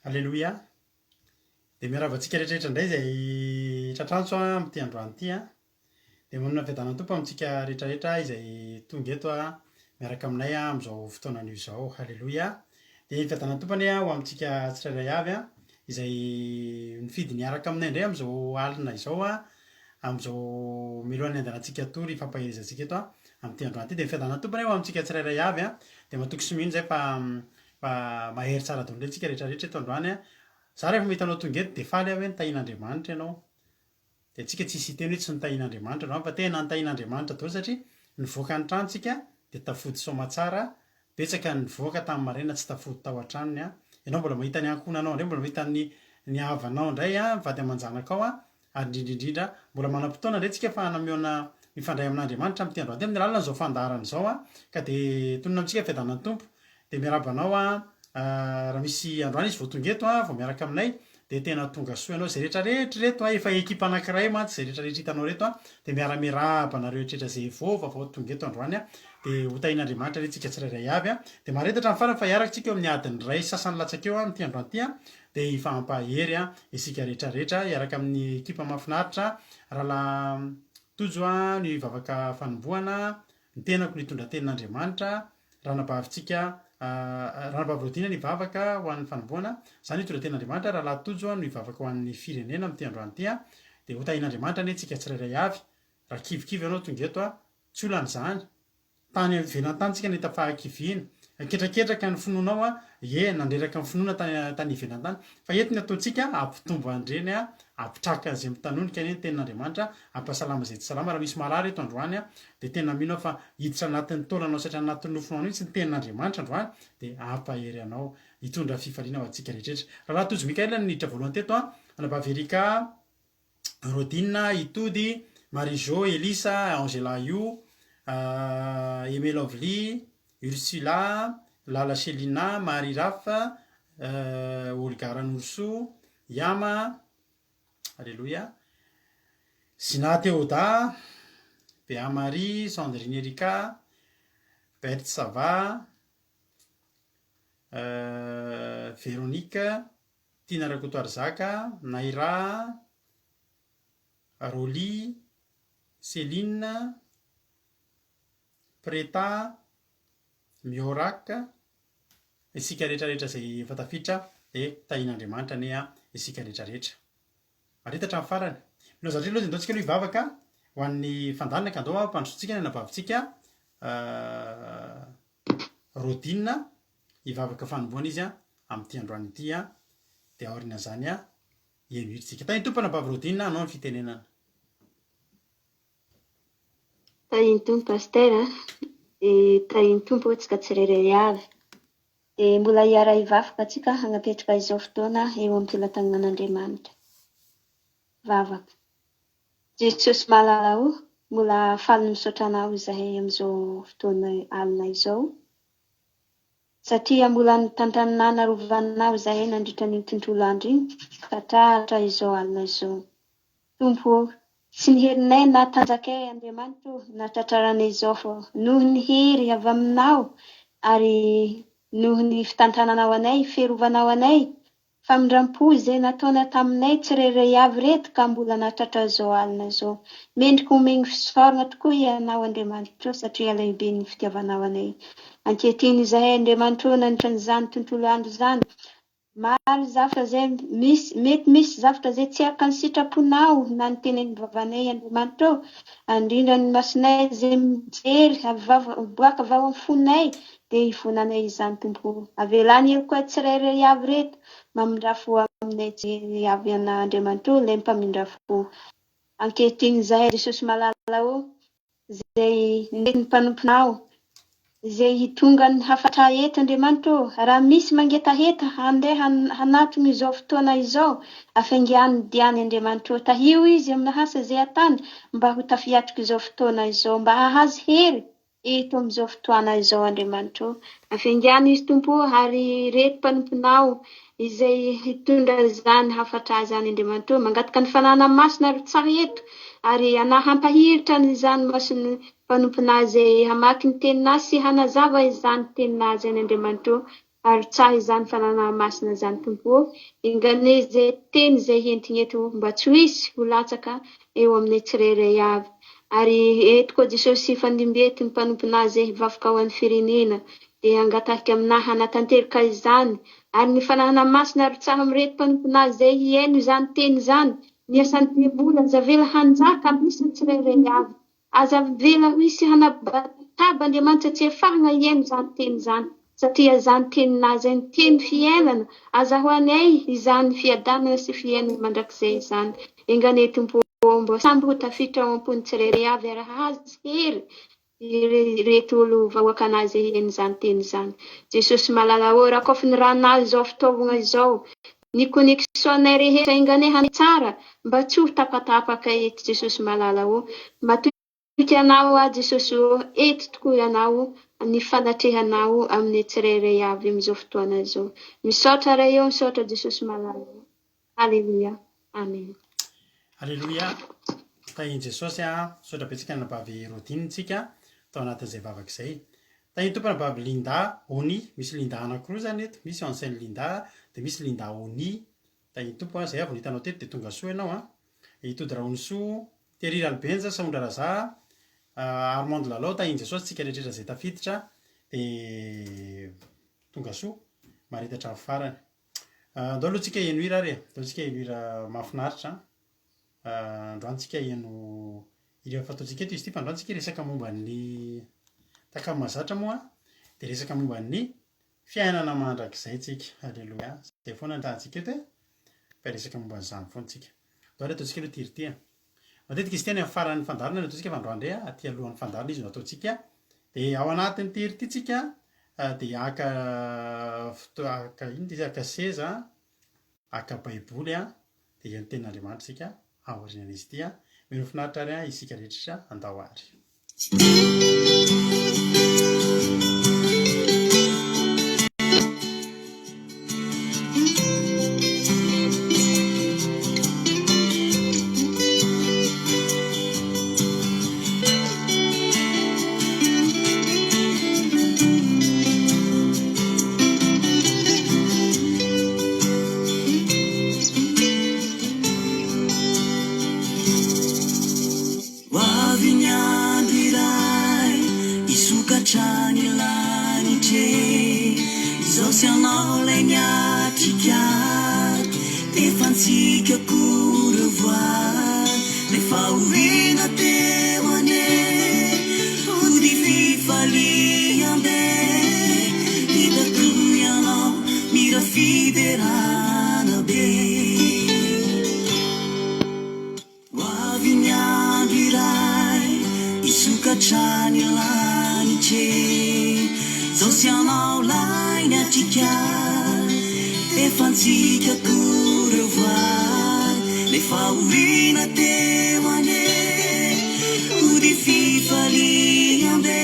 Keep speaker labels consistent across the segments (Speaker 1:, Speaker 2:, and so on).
Speaker 1: Aleloia. Dia miarahaba antsika rehetra rehetra indray izay tratrantso amin'ity androany ity an. Dia manona fiadanan'ny Tompo amintsika rehetra rehetra izay tonga eto miaraka aminay amin'izao fotoana anio izao. Aleloia. Dia ny fiadanan'ny Tompo anie ho amintsika tsirairay avy izay nifidy niaraka aminay indray amin'izao alina izao amin'izao mialohan'ny handehanantsika hatory hifampaherezantsika eto amin'ity androany ity. Dia ny fiadanan'ny Tompo anie ho amintsika tsirairay avy. Dia matoky sy mino izay fa Fa mahery tsara daholo indray tsika rehetra rehetra eto androany a! Za rehefa mahita anao tonga eto dia faly aho hoe nitahian'Andriamanitra ianao. Dia tsika tsisy hiteny hoe tsy nitahian'Andriamanitra androany fa tena nitahian'Andriamanitra daholo satria nivoaka ny trano tsika dia tafody soamatsara, betsaka ny nivoaka tamin'ny maraina tsy tafody tao an-tranony a! Ianao mbola mahita ny ankohonanao indray, mbola mahita ny ny havanao indray a, ny vady aman-janakao a! Ary indrindra indrindra, mbola manam-potoana indray tsika afahana mihaona mifandray amin'Andriamanitra amin'ity androany ity amin'ny alalan'izao fandaharana izao an, ka dia tonona amintsika fiadanan'ny Tompo. Dia miarahaba anao an, raha misy androany izy vao tonga eto an, vao miaraka aminay, dia tena tonga soa ianao. Izay rehetra rehetra ireto an, efa ekipa anankiray mantsy izay rehetra rehetra hitanao ireto an, dia miara-miarahaba anareo rehetra izay vao vaovao tonga eto androany an, dia ho tahian'Andriamanitra anie tsika tsirairay avy an. Dia mahareta hatramin'ny farany fa hiaraka tsika eo amin'ny adiny iray sasany latsaka eo an, amin'ity androany ity an. Dia hifampahery isika rehetra rehetra hiaraka amin'ny ekipa mahafinaritra Rahalahy Tojo no hivavaka fanombohana, ny tenako no hitondra tenin'Andriamanitra, Ranabavintsika Ranabavy Rodina no hivavaka ho an'ny fanombohana, za no hitondra tenin'Andriamanitra, Rahalahy Tojo no hivavaka ho an'ny firenena amin'ity androany ity. Dia ho tahian'Andriamanitra anie tsika tsirairay avy. Raha kivikivy ianao tonga eto, tsy olana izany. Tany ivelany tany tsika nahita fahakiviana. Ketraketraka ny finoanao a, ie nandreraka ny finoana tany tany ivelany tany. Fa eto ny ataontsika, hampitombo an'ireny a, hampitraka an'izay mitanonika anie ny tenin'Andriamanitra, hampahasalama izay tsy salama. Raha misy marary eto androany a, dia tena mino aho fa hiditra anatin'ny taolanao sy hatrany anatin'ny nofonao mihitsy ny tenin'Andriamanitra androany, dia hampahery anao, hitondra fifaliana ho antsika rehetra. Rahalahy Tojo Mickaël no niditra voalohany teto a, anabavy Ericka, Rodina, Itody, Marie Jo, Elisa, Angela Yu, Aimé Lovely, Ursula, Lala Chelina, Marie Raf, Olga Ranorosoa, Yama, Aleloia, Zina Théoda, Bea Marie, Sandrine Erika, Berthe Sava, Véronique, Tiana Rakotoarizaka, Naira, Rolly, Céline, Preta, Miorak, isika rehetra rehetra izay efa tafiditra dia tahian'Andriamanitra anie isika rehetra rehetra. Mahareta hatramin'ny farany. Mino zavatra aloha dia ndao tsika aloha hivavaka ho an'ny fandalinana ka ndao hampandrosoantsika ny anabavintsika Rodine hivavaka fanomboana izy amin'ity androany ity dia aorian'izany heno hira isika. Tahin'ny Tompo anabavy Rodine hanao ny fitenenana.
Speaker 2: Tahin'ny Tompo Pasteur a, dia tahin'ny Tompo antsika tsirairay avy. Dia mbola hiara-hivavaka antsika hanapetraka izao fotoana eo am-pelatanan'Andriamanitra. Vavaka. Jesosy malala o, mbola faly misaotra Anao izahay amin'izao fotoana alina izao, satria mbola nitantanana narovanao izahay nandritra an'iny tontolo andro iny ka tratra izao alina izao. Tompo o, tsy ny herinay na tanjakay Andriamanitra o nahatratraranay izao fa noho ny hery avy Aminao ary noho ny fitantananao anay, fiarovanao anay, Famindram-po izay nataona taminay tsirairay avy ireto ka mbola nahatratra izao alina izao. Mendrika omegny fisaoragna tokoa Ianao Andriamanitra ô satria lehibe ny fitiavanao anay. Ankehitriny izahay Andriamanitra ô nandritra an'izany tontolo andro izany, maro zavtra izay misy, mety misy zavtra izay tsy araka ny sitraponao na ny tenenin'ny vavanay Andriamanitra ô, indrindra ny masonay izay mijery avy vava, miboaka avy ao amin'ny fonay Dia hivonanay izany Tompo o. Avelà ny heloka tsirairay avy ireto, mamindrà fo aminay tsirairay avy Ianao Andriamanitra o, ilay mpamindra fo. Ankehitriny izahay Jesosy malala o, izay nentin'ny mpanomponao, izay hitonga ny hafatra eto Andriamanitra o, raha misy mangetaheta handeha hanatona izao fotoana izao, afaingano ny diany Andriamanitra o, tahio izy amin'ny asa izay atany mba ho tafiatrika izao fotoana izao, mba hahazo hery eto amin'izao fotoana izao Andriamanitra ô. Afaingano izy Tompo ô, ary ireto mpanomponao izay hitondra izany hafatra izany Andriamanitra ô. Mangataka ny Fanahina Masina rotsahy eto ary Ianao hampahiritra an'izany mason'ny mpanomponao izay hamaky ny teninao sy hanazava izany teninao izany Andriamanitra ô. Arotsahy izany Fananaha Masina izany Tompo ô, enga anie izay teny izay entigny eto mba tsy ho hisy ho latsaka eo aminay tsirairay avy. Ary eto koa Jesosy hifandimby eto ny mpanomponà izay hivavaka ho an'ny firenena dia hangatahika aminà hanatanteraka izany ary ny Fanahana Masina arotsahy amin'ireto mpanomponà izay hihaino izany teny izany ny asan'ny devoly aza avela hanjaka amin'ny isan'ny tsirairay avy. Aza avela ho hisy hanabataba Andriamanitra tsy afahagna hihaino izany teny izany, satria izany teninà izay ny teny fiainana, aza ho anay izany fiadanana sy fiainana mandrakizay izany. Enga anie Tompo ô mba samby ho tafiditra ao am-pon'ny tsirairay avy ary hahazo hery ireto olo vahoakanà izay hihaino izany teny izany. Jesosy malala ô, rakofy ny rànà izao fitaovagna izao, Ny connexion-nay rehetra enga anie handeha tsara mba tsy ho tapatapaka eto Jesosy malala ô! Matoky Anao aho Jesosy ô! Eto tokoa Ianao, ny fanatrehanao aminay tsirairay avy amin'izao fotoana izao. Misaotra Ray ô, misaotra Jesosy malala ô! Alléluia. Amen.
Speaker 1: Aleloia, tahin'i Jesosy a, misaotra betsaka anabavy Rodine tsika tao anatin'izay vavaka izay. Tahin'ny Tompo anabavy Linda Oni, misy Linda anakiroa zany eto, misy ancienne Linda dia misy Linda Oni, tahin'ny Tompo a, zay avy no hitanao teto dia tonga soa ianao a. I Tody Rahonisoa, Thierry Ralibenja, Sahondra Razaha, Armand Lalao, tahin'i Jesosy tsika rehetra izay tafiditra dia tonga soa, maharita hatramin'ny farany. Andao aloha tsika heno hira ary e. Andao tsika heno hira mahafinaritra. Androany tsika heno hira fataontsika eto izy ity fa androany tsika hiresaka momba ny tahaka ny mahazatra moa dia resaka momba ny fiainana mandrakizay tsika. Alléluia. Zay foana ny tahantsika eto e. Fa hiresaka momba an'izany foana tsika. Andao ary ataontsika aloha ity hira ity e. Matetika izy ity any amin'ny faran'ny fandaharana no ataontsika fa androany indray aty alohan'ny fandaharana izy no ataontsika. Dia ao anatin'ity hira ity tsika dia haka foto- haka inona izy haka seza, haka baiboly dia hihaino tenin'Andriamanitra isika aorianan'izy ity. Mino finaritra ary isika rehetra andao ary.
Speaker 3: Ho avy ny andro iray hisokatra ny lanitra e Izaho sy anao ilay niatrika Efa antsika koa ireo voady Ilay fahoriana teo anie Hody fifaliam-be Hitako ianao mira fiderana be. Ho avy ny andro iray hisokatra ny lanitra e Zaho sy anao lahy niatrika Efa antsika koa reo voady Lay fahoriana teo anie Hody fifaliam-be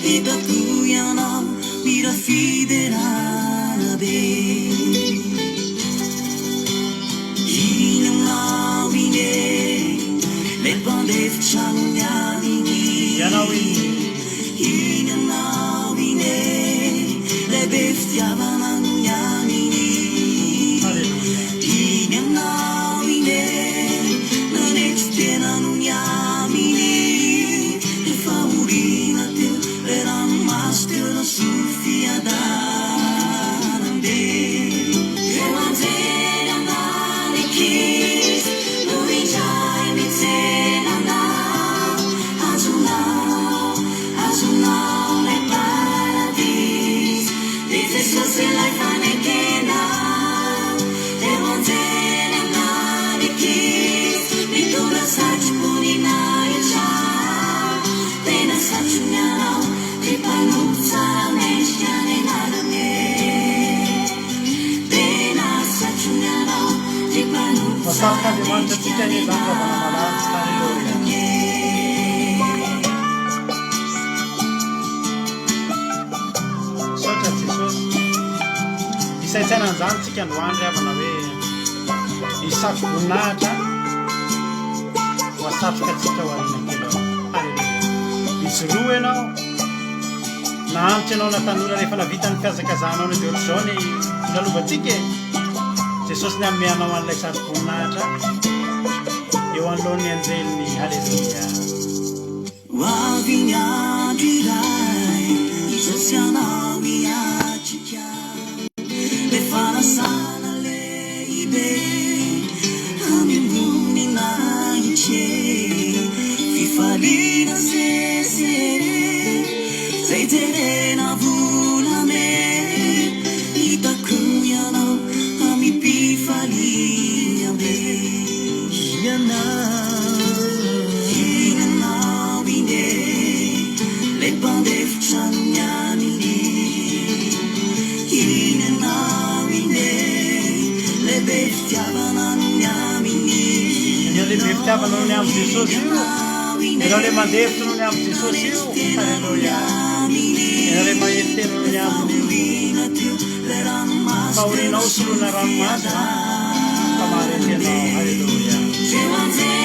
Speaker 3: Hitako ianao mira fiderana be. Iny ianao iny e, lay mpandefitra no niady iny.
Speaker 1: Ianao iny.
Speaker 3: Iny ianao iny e, lay be fitiavana no niady iny.
Speaker 1: Haleloia.
Speaker 3: Iny ianao iny e, nanetry tena no niady iny. Lay fahoriana teo, lay ranomaso teo, nasolo fiadanam-be. Ireo anjely ambany ankizy no indray mitsena anao. Azonao, azonao ilay paradisa. Ry Jesosy ilay fanekena. Ireo anjely ambany ankizy mitondra satroboninahitra. Tena satrony anao. Ry mpanompo tsara mendrika ny anarany e. Tena satrony anao ry mpanompo tsara
Speaker 1: Voasarik'Andriamanitra
Speaker 3: mendrika
Speaker 1: antsika
Speaker 3: ny
Speaker 1: anie izany ravana malala. Haleloia.
Speaker 3: anarany e.
Speaker 1: Misaotra Jesosy. Hisaintsaina an'izany tsika androany ry havana hoe ny satroboninahitra voasatroka antsika ao aoriana kely ao. Haleloia. Mijoroa ianao. Na antitra ianao na tanora rehefa navita ny fihazakazahanao ny dia ohatr'izao ny lalovantsika e! Jesosy ny hanome anao an'ilay satroboninahitra eo anoloan'ny anjeliny. Haleloia!
Speaker 3: Ho avy ny andro iray izao sy anao hiatrika Ilay fanasana lehibe amim-boninahitra e Fifaliana sesehena Zay jerena volamena Hitako ianao amim-pifaliam-be Iny ianao iny e Lay mpandefitra ny aminy Iny ianao iny e Lay be fitiavana ny aminy
Speaker 1: Ianao ilay be fitiavana noho ny amin'i Jesosy io. Ianao ilay mandefitra noho ny amin'i Jesosy io. Haleloia. Ianao ilay mahery tena noho ny aminy io. Fahorianao soloina ranomaso fa maharety ianao. Haleloia. Amen Jesosy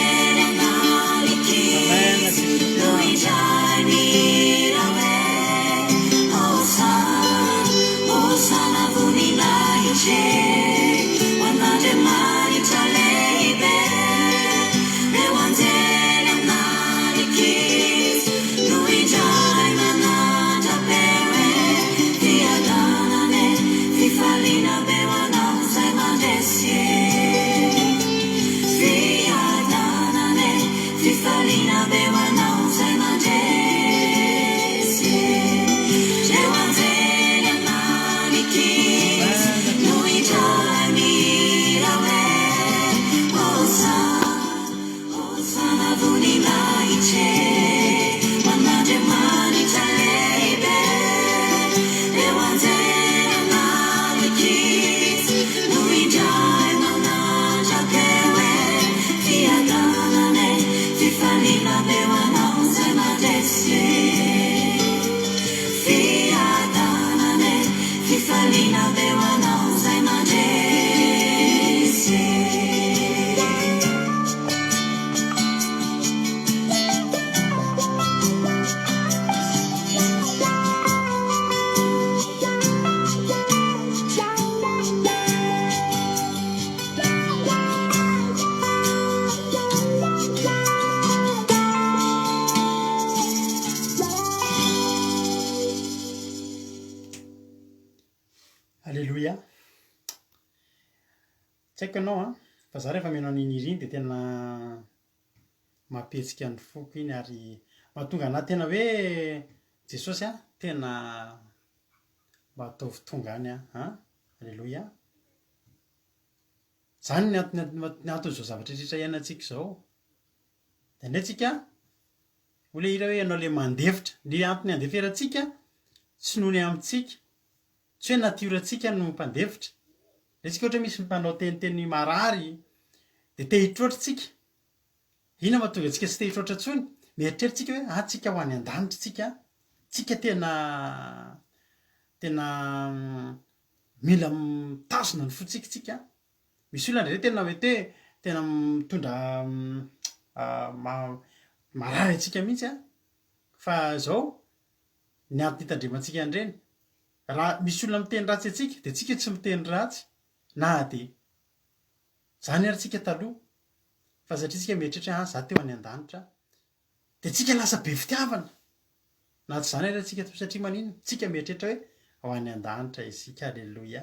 Speaker 1: Aleloia. Tsy haiko ianao an, fa za rehefa mihaino an'iny hira iny dia tena mampihetsika ny foko iny ary mahatonga anah tena hoe Jesosy a, tena mba ataovy tonga any aho an, Aleloia. Zany ny antony ny anton'izao zavatra rehetra iainantsika izao. Dia indray tsika, hoy ilay hira hoe ianao ilay mandefitra, ny antony andeferantsika tsy noho ny amintsika, Tsy hoe natiorantsika no mpandefitra. Ilay tsika ohatra hoe misy mpanao teniteny marary dia te hitroatra tsika. Inona mahatonga antsika tsy te hitroatra intsony? Mieritreritra tsika hoe ah tsika ho any an-danitra tsika, tsika tena tena mila mitazona ny fontsika tsika. Misy olona indraindray tena mety hoe tena mitondra marary antsika mihitsy an, fa izao ny antony itandremantsika an'ireny. Raha misy olona miteny ratsy antsika dia tsika tsy miteny ratsy na dia zany ary tsika taloha fa satria tsika mieritreritra hoe ah za teo any an-danitra dia tsika lasa be fitiavana na tsy zany ary antsika satria maninona tsika mieritreritra hoe ho any an-danitra isika aleloia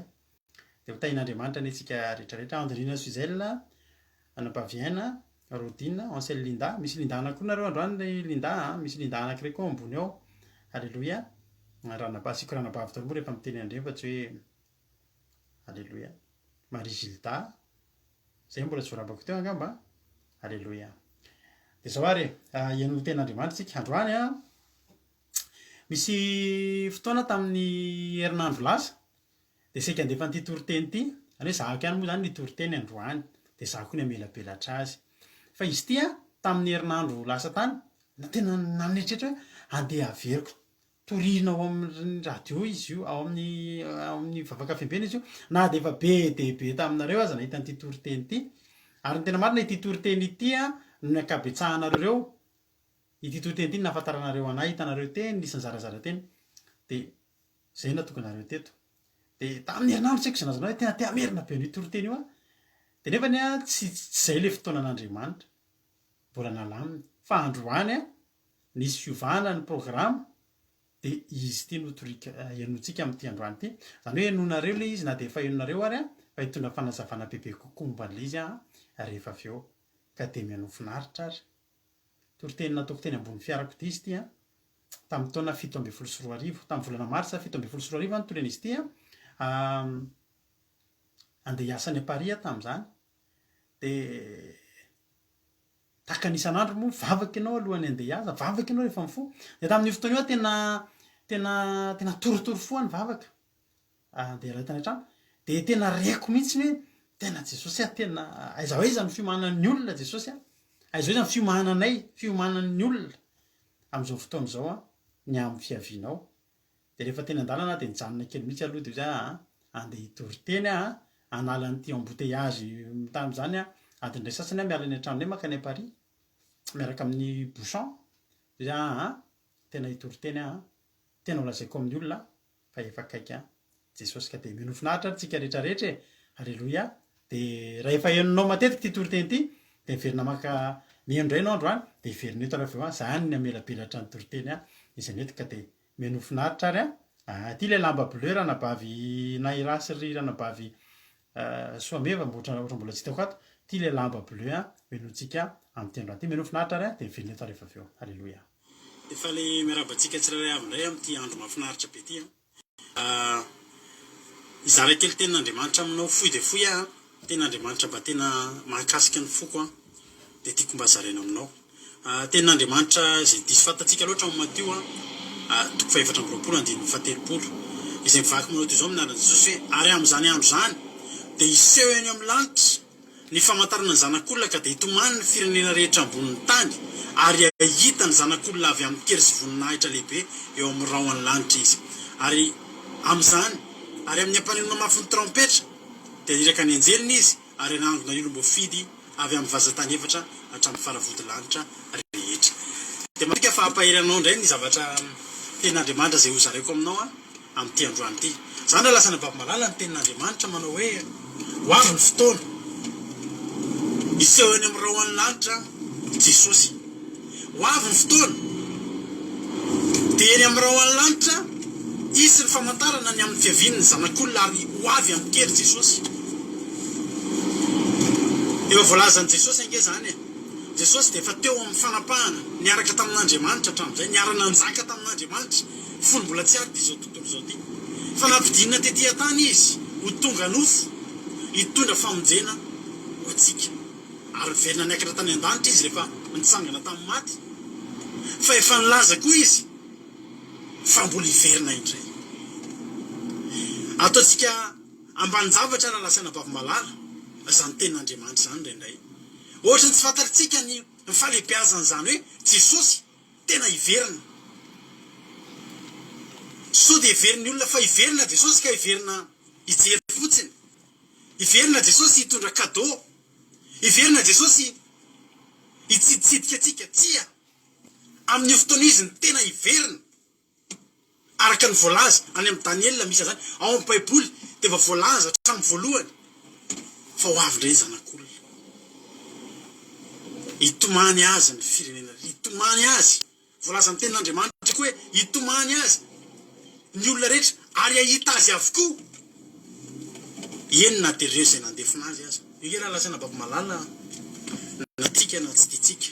Speaker 1: dia ho tahin'Andriamanitra anie tsika rehetra rehetra Andrina Suzelle Anabaviaina Rodina Ancel Linda misy Linda anankiroa nareo androany ry Linda a misy Linda anankiray koa ambony ao Aleloia Ranabavy asiako ranabavy daholo moa rehefa miteny an'ireny fa tsy hoe Aleloia Marie Gilda zay mbola tsy voarabako teo angamba Aleloia dia zao ary e hihaino ny tenin'Andriamanitra tsika androany a misy fotoana tamin'ny herinandro lasa Dia saika handefa an'ity toriteny ity, izany hoe zahako ihany moa izany ny toriteny androany, dia izaho koa ny hamelabelatra azy. Fa izy ity an, tamin'ny herinandro lasa tany, na tena naneritreritra hoe andeha haveriko torina ao amin'ny radio izy io, ao amin'ny ao amin'ny vavaka fiambena izy io, na dia efa be dia be taminareo aza nahita an'ity toriteny ity. Ary ny tena marina ity toriteny ity an, no ny ankabetsahanareo Ity toriteny ity no nahafantaranareo anay, hitanareo teny, nisy nizarazara teny. Dia izay no nahatonga anareo teto. Dia tamin'ny herinandro tsy haiko izay nilazanao hoe tena te hamerina be an'io toriteny io aho. Dia nefany an, tsy tsy izay ilay fotoanan'Andriamanitra. Mbola nalamina. Fa androany an, nisy fiovana ny programa dia izy ity no toriko henointsika amin'ity androany ity. Izany hoe henoinareo ilay izy na dia efa henonareo ary an, fa hitondra fanazavana bebe kokoa momba an'ilay izy aho rehefa avy eo. Ka dia mihainoa finaritra ary. Toriteny nataoko teny ambony fiarakodia izy ity an, tamin'ny taona 2017, tamin'ny volana marsa 2017 aho nitoriana izy ity an, andeha hiasa any Paris aho tamin'izany, dia tahaka ny isan'andro moa, mivavaka ianao alohan'ny andeha hiasa, mivavaka ianao rehefa mifoha, dia tamin'io fotoana io aho tena tena tena torotoro fo aho nivavaka. Andeha hiala tany an-trano dia tena reko mihitsy hoe tena Jesosy ah tena aiza ho aiza ny fiomanan'ny olona Jesosy ah, aiza ho aiza ny fiomananay, fiomanan'ny olona amin'izao fotoana izao ah ny amin'ny fiavianao. Dia rehefa teny an-dalana aho dia nijanona kely mihitsy aloha dia hoy aho ah andeha hitory teny aho ah, hanala an'ity embouteillage tamin'izany aho, adiny iray sasany aho miala any an-tranonay mankany à Paris miaraka amin'ny bouchon, dia hoy aho ah tena hitory teny aho ah, tena ho lazaiko amin'ny olona fa efa akaiky an Jesosy ka dia mino finaritra ary tsika rehetra rehetra e! Aleloia! Dia raha efa henonao matetika ity toriteny ity dia miverina maka mihaino indray ianao androany dia hiverina eto ary avy eo an, zany ny hamelabelatra ny toriteny an izay nety ka dia mino finaritra ary an! Ah, ity ilay lamba bleu ranabavy Naira sy ry ranabavy Soameva mbo ohatran mbola tsy hitako ato, ity ilay lamba bleu an, henointsika amin'ity androany ity, mino finaritra ary an, dia miverina eto ary efa avy eo. Aleloia! Dia faly miarahaba antsika tsirairay avy indray amin'ity andro mahafinaritra be ity an. Hizara kely tenin'Andriamanitra aminao fohy dia fohy aho an. Tenin'Andriamanitra mba tena mahakasika ny foko an, dia tiako mba zaraina aminao. Tenin'Andriamanitra izay diso fantatsika loatra ao amin'ny Matio an, toko fahefatra amby 20 andininy fahatelopolo, izay mivaky manao toy izao amin'ny anaran'i Jesosy hoe, Ary amin'izany andro izany dia hiseho eny amin'ny lanitra Ny famantarana ny Zanak'olona ka dia hitomany ny firenena rehetra ambonin'ny tany, ary hahita ny Zanak'olona avy amin-kery sy voninahitra lehibe eo amin'ny rahon'ny lanitra izy. Ary amin'izany, ary amin'ny hampanenoana mafy ny trompetra, dia haniraka ny anjeliny izy, ary hanangona ny olom-boafidy avy amin'ny vazan-tany efatra hatramin'ny faravodilanitra rehetra. Dia matoky aho fa hampahery anao indray ny zavatra tenin'Andriamanitra izay hozaraiko aminao aho. amin'ity androany ity. Izany raha lasa nababo malala ny tenin'Andriamanitra manao hoe, Ho avy ny fotoana, hiseho eny amin'ny rahon'ny lanitra Jesosy. Ho avy ny fotoana, dia eny amin'ny rahon'ny lanitra hisy ny famantarana ny amin'ny fiavian'ny Zanak'olona ary ho avy amin-kery Jesosy. Efa voalazan'i Jesosy ange izany e. Jesosy dia efa teo amin'ny fanapahana niaraka tamin'Andriamanitra hatramin'izay, niara-nanjaka tamin'Andriamanitra. Fony mbola tsy ary izao tontolo izao ity. Fa nampidinina tety an-tany Izy ho tonga nofo hitondra famonjena ho antsika. Ary niverina niakatra tany an-danitra Izy rehefa nitsangana tamin'ny maty. Fa efa nilaza koa Izy fa mbola hiverina indray. Ataontsika ambanin-javatra raha lasa anabavy malala izany tenin'Andriamanitra izany indraindray. Ohatry ny tsy fantatritsika ny fahalehibeazan'izany hoe Jesosy. Tena hiverina. Sao dia heverin'ny olona fa hiverina Jesosy ka hiverina hijery fotsiny. Hiverina Jesosy hitondra cadeau. Hiverina Jesosy hitsiditsidika antsika. Tsia! Amin'io fotoana io Izy no tena hiverina. Araka ny voalaza any amin'i Daniela misy an'izany, ao amin'ny Baiboly dia efa voalaza hatramin'ny voalohany fa ho avy indray ny Zanak'olona. Hitomany azy ny firenena rehetra, hitomany azy. Voalazan'ny tenin'Andriamanitra koa hoe hitomany azy ny olona rehetra ary hahita azy avokoa, eny na dia ireo izay nandefona azy aza. Io nge raha lazaina babo malala na tiaka na tsy tiantsika.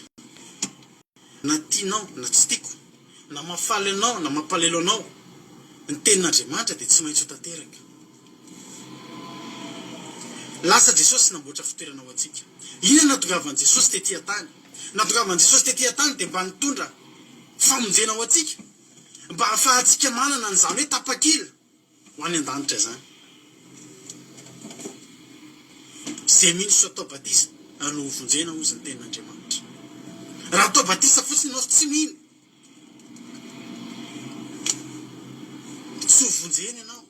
Speaker 1: Na tianao na tsy tiako, na mahafaly anao na mampalelo anao, ny tenin'Andriamanitra dia tsy maintsy ho tanteraka. Lasa Jesosy namboatra fitoerana ho antsika. Inona no nahatongavan'i Jesosy tety an-tany? Nahatongavan'i Jesosy tety an-tany dia mba nitondra famonjena ho antsika, mba hahafahantsika manana an'izany hoe tapakila. Ho any an-danitra izany. Izay mino sy atao batisa no ho vonjena hozy ny tenin'Andriamanitra. Raha atao batisa fotsiny ianao sy tsy mino, tsy ho vonjena ianao.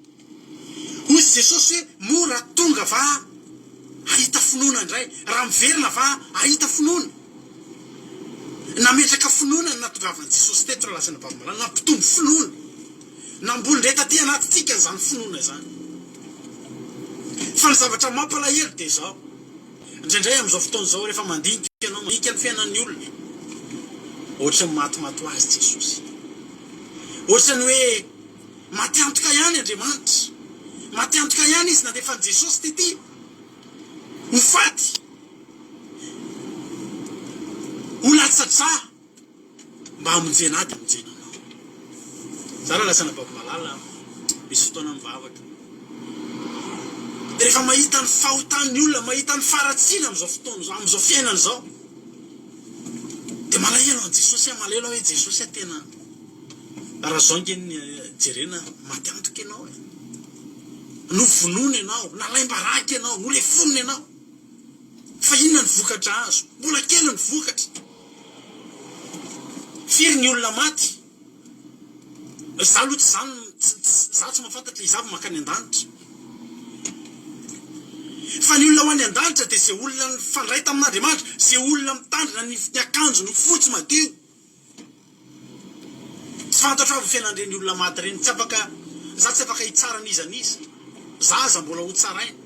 Speaker 1: Hozy Jesosy hoe moa raha tonga va hahita finoana indray, raha miverina va hahita finoana. Nametraka finoana ny nahatongavan'i Jesosy teto raha lazaina Bavy Malala, nampitombo finoana. Namboly indray taty anatintsika izany finoana izany. Fa ny zavatra mampalahelo dia izao, indraindray amin'izao fotoana izao rehefa mandinika ianao, mandinika ny fiainan'ny olona, ohatran'ny matimaty ho azy Jesosy. Ohatran'ny hoe maty antoka ihany Andriamanitra. Maty antoka ihany Izy nandefa an'i Jesosy tety ho faty, ho latsa-drà. Mba hamonjena ahy dia hamonjena anao. Za raha lasa anabavy malala misy fotoana mivavaka. Dia rehefa mahita ny fahotan'ny olona, mahita ny faharatsiana amin'izao fotoana izao, amin'izao fiainana izao, dia malahelo an'i Jesosy aho, malahelo aho hoe Jesosy a tena raha izao ange ny jerena maty antoka ianao e. Novonoina ianao, nalaim-baraka ianao, nolefonina ianao. Fa inona ny vokatra azo? Mbola kely ny vokatra. Firy ny olona maty? Za aloha tsy zany za tsy mahafantatra iza avy mankany an-danitra. Fa ny olona ho any an-danitra dia ze olona nifandray tamin'Andriamanitra, ze olona mitandrina ny ny akanjony ho fotsy madio. Tsy fantatro avy ny fiainan'ireny olona maty ireny, tsy afaka, za tsy afaka hitsara n'iza n'iza, za aza mbola ho tsaraina.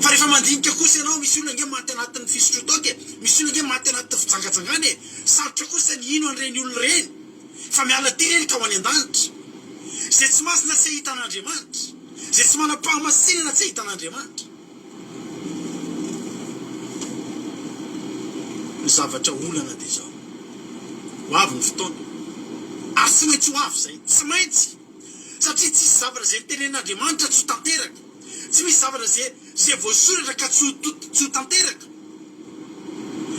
Speaker 1: Fa rehefa mandinika kosa ianao, misy olona ange maty anatin'ny fisotroan-toaka e, misy olona ange maty anatin'ny fijangajangana e, sarotra kosa ny hino an'ireny olona ireny fa miala aty ireny ka ho any an-danitra. Izay tsy masina tsy hahita an'Andriamanitra, izay tsy manam-pahamasinana tsy hahita an'Andriamanitra. Ny zavatra olana dia izao, ho avy ny fotoana, ary tsy maintsy ho avy izay, tsy maintsy, satria tsisy zavatra izay notenenin'Andriamanitra tsy ho tanteraka, tsy misy zavatra izay izay voasoratra ka tsy ho tsy ho tanteraka,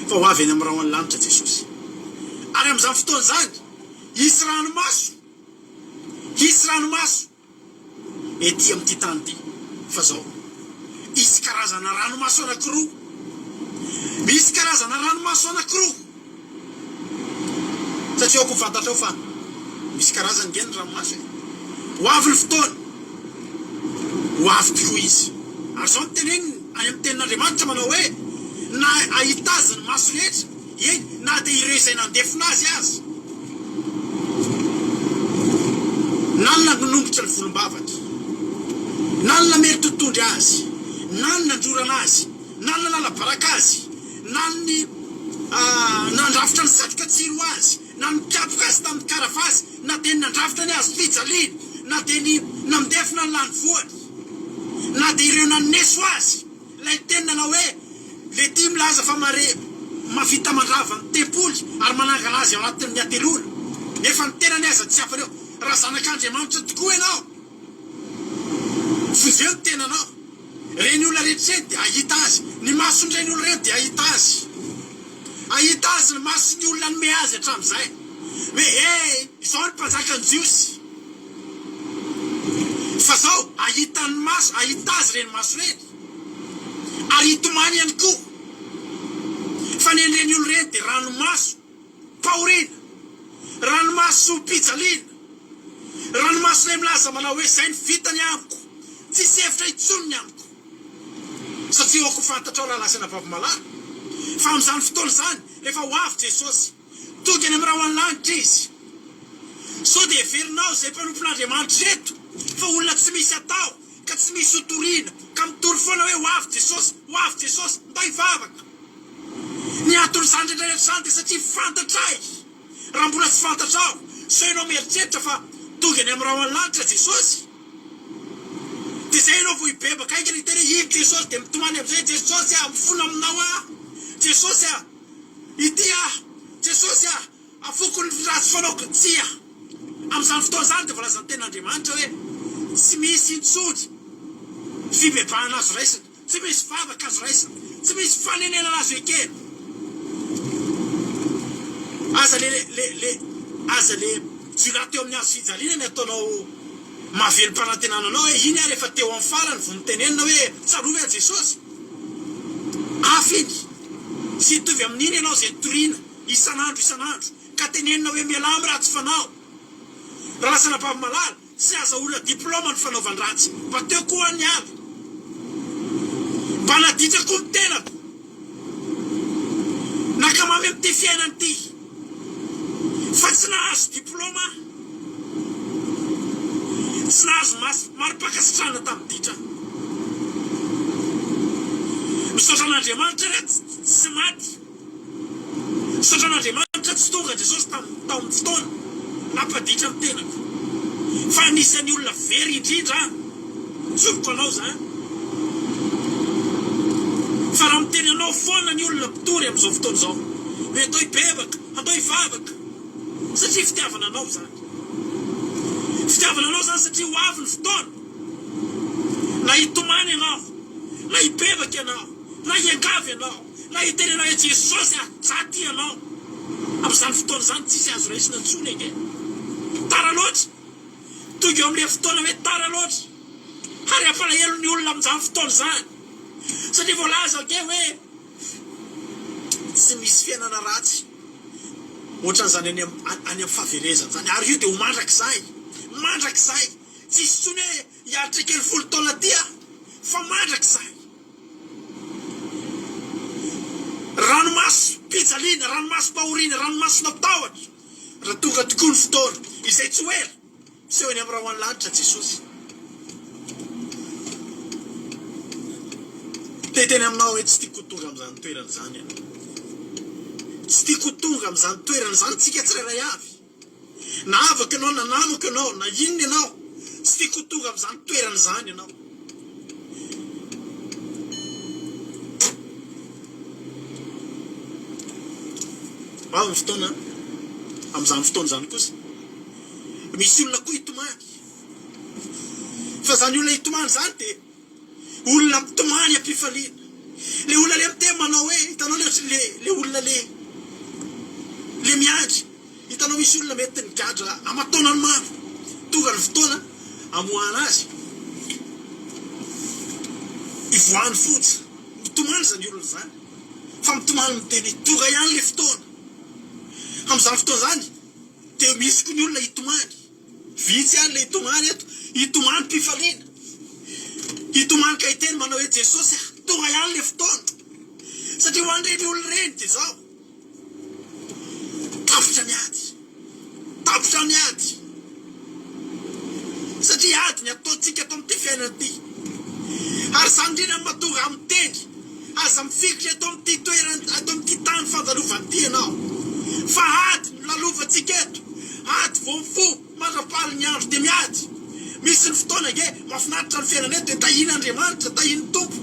Speaker 1: fa ho avy eny amin'ny rahon'ny lanitra Jesosy, ary amin'izany fotoana izany, hisy ranomaso, hisy ranomaso. ety amin'ity tany ity fa zao hisy karazana ranomaso anakiroa, misy karazana ranomaso anakiroa satria aoka ho fantatrao fa misy karazany nge ny ranomaso e, ho avy ny fotoana, ho avy tokoa izy, ary zao no teneniny any amin'ny tenin'Andriamanitra manao hoe na hahita azy ny maso rehetra Eny, na dia ireo izay nandefona azy aza. Na ny nanongotra ny volombavany, na ny namely totohondry azy, na ny nandrorana azy, na ny nanala baraka azy, na ny nandrafitra ny satroka tsilo ho azy, na ny nikapoka azy tamin'ny karavasy, na dia ny nandrafitra ny hazo fijaliany, na dia ny nandefona ny lanivoany, na dia ireo naneso azy. Ilay teny nanao hoe, Lety milaza fa mare mahavita mandrava ny tempoly ary manangana azy ao anatin'ny hateloana, nefa ny tenany aza tsy afany eo. Raha zanak'Andriamanitra tokoa ianao, vonjeo ny tenanao. Ireny olona rehetra ireny dia hahita azy. Ny mason'ireny olona ireny dia hahita azy. Hahita azy ny mason'ny olona nanome azy hatramin'izay. Hoe, He, izao ny mpanjakan'ny Jiosy. Fa zao, hahita ny maso, hahita azy ireny maso ireny. Ary hitomany ihany koa. Fa ny an'ireny olona ireny dia ranomaso pahoriana, ranomasom-pijaliana, ranomaso ilay milaza manao hoe izay ny vitany amiko, tsisy hevitra intsony ny amiko. Satria aoka ho fantatrao rahalahy sy anabavy malala, fa amin'izany fotoana izany, rehefa ho avy Jesosy, tonga eny amin'ny rahon'ny lanitra Izy. Sao dia heverinao izay mpanompon'Andriamanitra ireto fa olona tsy misy atao, ka tsy misy ho toriana, ka mitory foana hoe ho avy Jesosy, ho avy Jesosy, ndao hivavaka. Ny anton'izany rehetra rehetra izany dia satria fantatray. Raha mbola tsy fantatrao, sao ianao mieritreritra fa tonga eny amin'ny rahon'ny lanitra Jesosy? Dia izay ianao vao hibebaka haingana hiteny hoe iny Jesosy dia mitomany amin'izay Jesosy ah mifona aminao aho Jesosy ah ity aho Jesosy ah afoko ny ratsy fanaoko Tsia! Amin'izany fotoana izany dia voalazan'ny tenin'Andriamanitra hoe tsy misy intsony fibebahana azo raisina. Tsy misy vavaka azo raisina, tsy misy fanenenana azo ekena. Aza le le le aza le jiolahy teo amin'ny hazo fijaliana ny ataonao mahavelom-panantenana anao hoe iny ary efa teo amin'ny farany vao notenenina hoe tsarovy aho Jesosy. Hafa iny. Tsy hitovy amin'iny ianao izay toriana isan'andro isan'andro ka tenenina hoe mialà amin'ny ratsy fanao. Ralasana-bavy malala. Tsy azahoana diplaoma ny fanaovan-dratsy. Mba teo koa aho niala. Mba naditra koa ny tenako. Nankamamy amin'ity fiainana ity. Fa tsy nahazo diplaoma aho.
Speaker 4: Tsy nahazo mari-pankasitrahana tamin'ny ditra aho. Misaotra an'Andriamanitra re tsy maty. Misaotra an'Andriamanitra tsy tonga Jesosy tao amin'ny fotoana nampaditra ny tenako. Fa anisan'ny olona very indrindra aho. Tsoriko anao izany. Fa raha miteny anao foana ny olona mpitory amin'izao fotoana izao hoe atao hibebaka, atao hivavaka, satria fitiavana anao izany. Fitiavana anao izany satria ho avy ny fotoana na hitomany ianao, na hibebaka ianao, na hiangavy ianao, na hiteny ianao hoe Jesosy a, za tia anao. Amin'izany fotoana izany tsisy azo raisina intsony ange. Tara loatra. Tonga eo amin'ilay fotoana hoe tara loatra. Ary hampalahelo ny olona amin'izany fotoana izany. Satria voalaza ange hoe tsy misy fiainana ratsy ohatran'izany any any amin'ny fahaverezana izany. Ary io dia ho mandrakizay. Mandrakizay. Tsy hisy intsony hoe hiaritra kely folo taona aty aho. Fa mandrakizay. Ranomasom-pijaliana, ranomasom-pahoriana, ranomason'tahotra. Raha tonga tokoa ny fotoana, izay tsy ho ela, miseho eny amin'ny rahon'ny lanitra Jesosy. Te hiteny aminao hoe tsy tiako ho tonga amin'izany toerana izany ianao. Tsy tiako ho tonga amin'izany toerana izany tsika tsirairay avy. Na havako ianao, na namako ianao, na inona ianao, tsy tiako ho tonga amin'izany toerana izany ianao. Avy ny fotoana, amin'izany fotoana izany kosa, misy olona koa hitomany. Fa izany olona hitomany izany dia olona mitomany am-pifaliana. Ilay olona ilay miteny manao hoe, hitanao ilay ohatry ilay ilay olona ilay ilay miandry. Hitanao misy olona mety nigadra aman-taonany maro, tonga ny fotoana amoahana azy, ivoahany fonja. Mitomany izany olona izany, fa mitomany miteny hoe tonga ihany ilay fotoana. Amin'izany fotoana izany dia misy koa ny olona hitomany. Vitsy ihany ilay hitomany eto, hitomany-pifaliana. Hitomany ka hiteny manao hoe Jesosy a, tonga ihany ilay fotoana. Satria ho an'ireny olona ireny dia izao. Tapitra ny ady. Tapitra ny ady. Satria ady ny ataontsika eto amin'ity fiainana ity. Ary izany indrindra no mahatonga ahy miteny, aza mifikitra eto amin'ity toerana, eto amin'ity tany fandalovana ity ianao. Fa ady no lalovantsika eto. Ady vao mifoha. Mandra-paly ny andro dia miady. Misy ny fotoana ange mahafinaritra ny fiainana eto dia tahian'Andriamanitra, tahian'ny Tompo.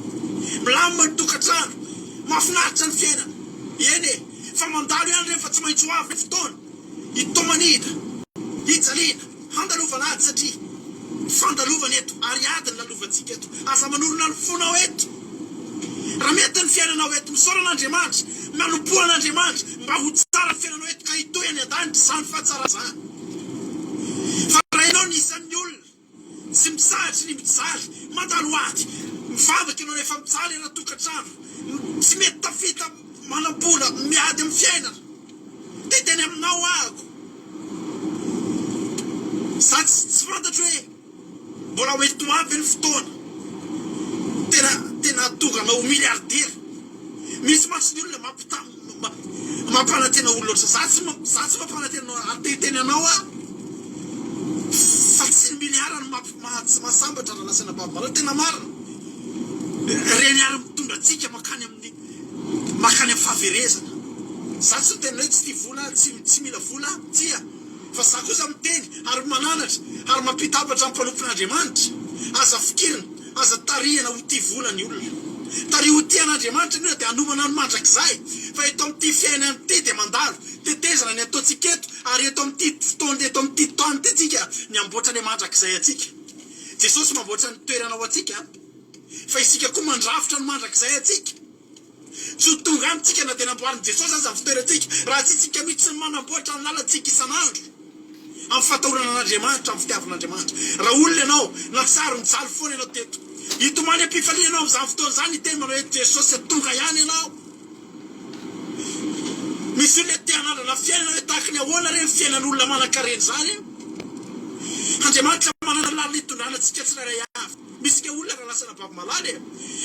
Speaker 4: Milamina ny tokantrano, mahafinaritra ny fiainana. Eny e, fa mandalo ihany ireny fa tsy maintsy ho avy ny fotoana hitomaniana, hijaliana, handalovana ady satria fandalovana eto ary ady ny lalovantsika eto. Aza manorina ny fonao eto. Raha mety ny fiainanao eto, misaora an'Andriamanitra, manompoa an'Andriamanitra mba ho tsara ny fiainanao eto ka hitohy any an-danitra izany fahatsarana izany. Fa raha ianao no isan'ny olona tsy mitsahatry ny mijaly, mandalo ady, mivavaka ianao rehefa mijaly any an-tokantrano, tsy mety tafita manam-bola, miady amin'ny fiainana, dia hiteny aminao aho, za tsy fantatro hoe. Mbola ho ento avy ny fotoana tena tena hahatonga anao ho milliardaire. Misy mantsy ny olona mampita mampanantena olona ohatran'izany. Za tsy za tsy mampanantena anao te hiteny anao aho fa tsy ny milliard no mampi maha tsy mahasambatra raha lasa anabavy Tena marina. Ireny ary mitondra antsika mankany amin'ny mankany amin'ny fahaverezana. Za tsy miteny hoe tsy tia vola tsy tsy mila vola aho, tsia. Fa za kosa miteny ary mananatra ary mampita hafatra amin'ny mpanompon'Andriamanitra, aza fikirina, aza tarihina ho tia vola ny olona. Tariho ho tia an'Andriamanitra ny olona dia hanomana ny mandrakizay, fa eto amin'ity fiainana ity dia mandalo, tetezana ny ataontsika eto ary eto amin'ity fotoana eto amin'ity tany ity tsika ny hamboatra ilay mandrakizay antsika. Jesosy mamboatra ny toerana ho antsika fa isika koa mandrafitra ny mandrakizay antsika. Tsy ho tonga any tsika na dia namboarin'i Jesosy aza ny fitoerantsika, raha tsy isika mihitsy no manamboatra ny lalantsika isan'andro, amin'ny fatahorana an'Andriamanitra, amin'ny fitiavana an'Andriamanitra. Raha olona ianao, na tsary nijaly foana ianao teto, hitomany am-pifaliana ianao amin'izany fotoana izany, hiteny manao hoe, Jesosy a, tonga ihany ianao. Misy olona te hanandrana fiainana hoe tahaka ny ahoana re ny fiainan'olona manan-karena izany e? Andriamanitra manana lalana hitondrana antsika tsirairay avy. Misy ka olona raha lasa anabavy malala e!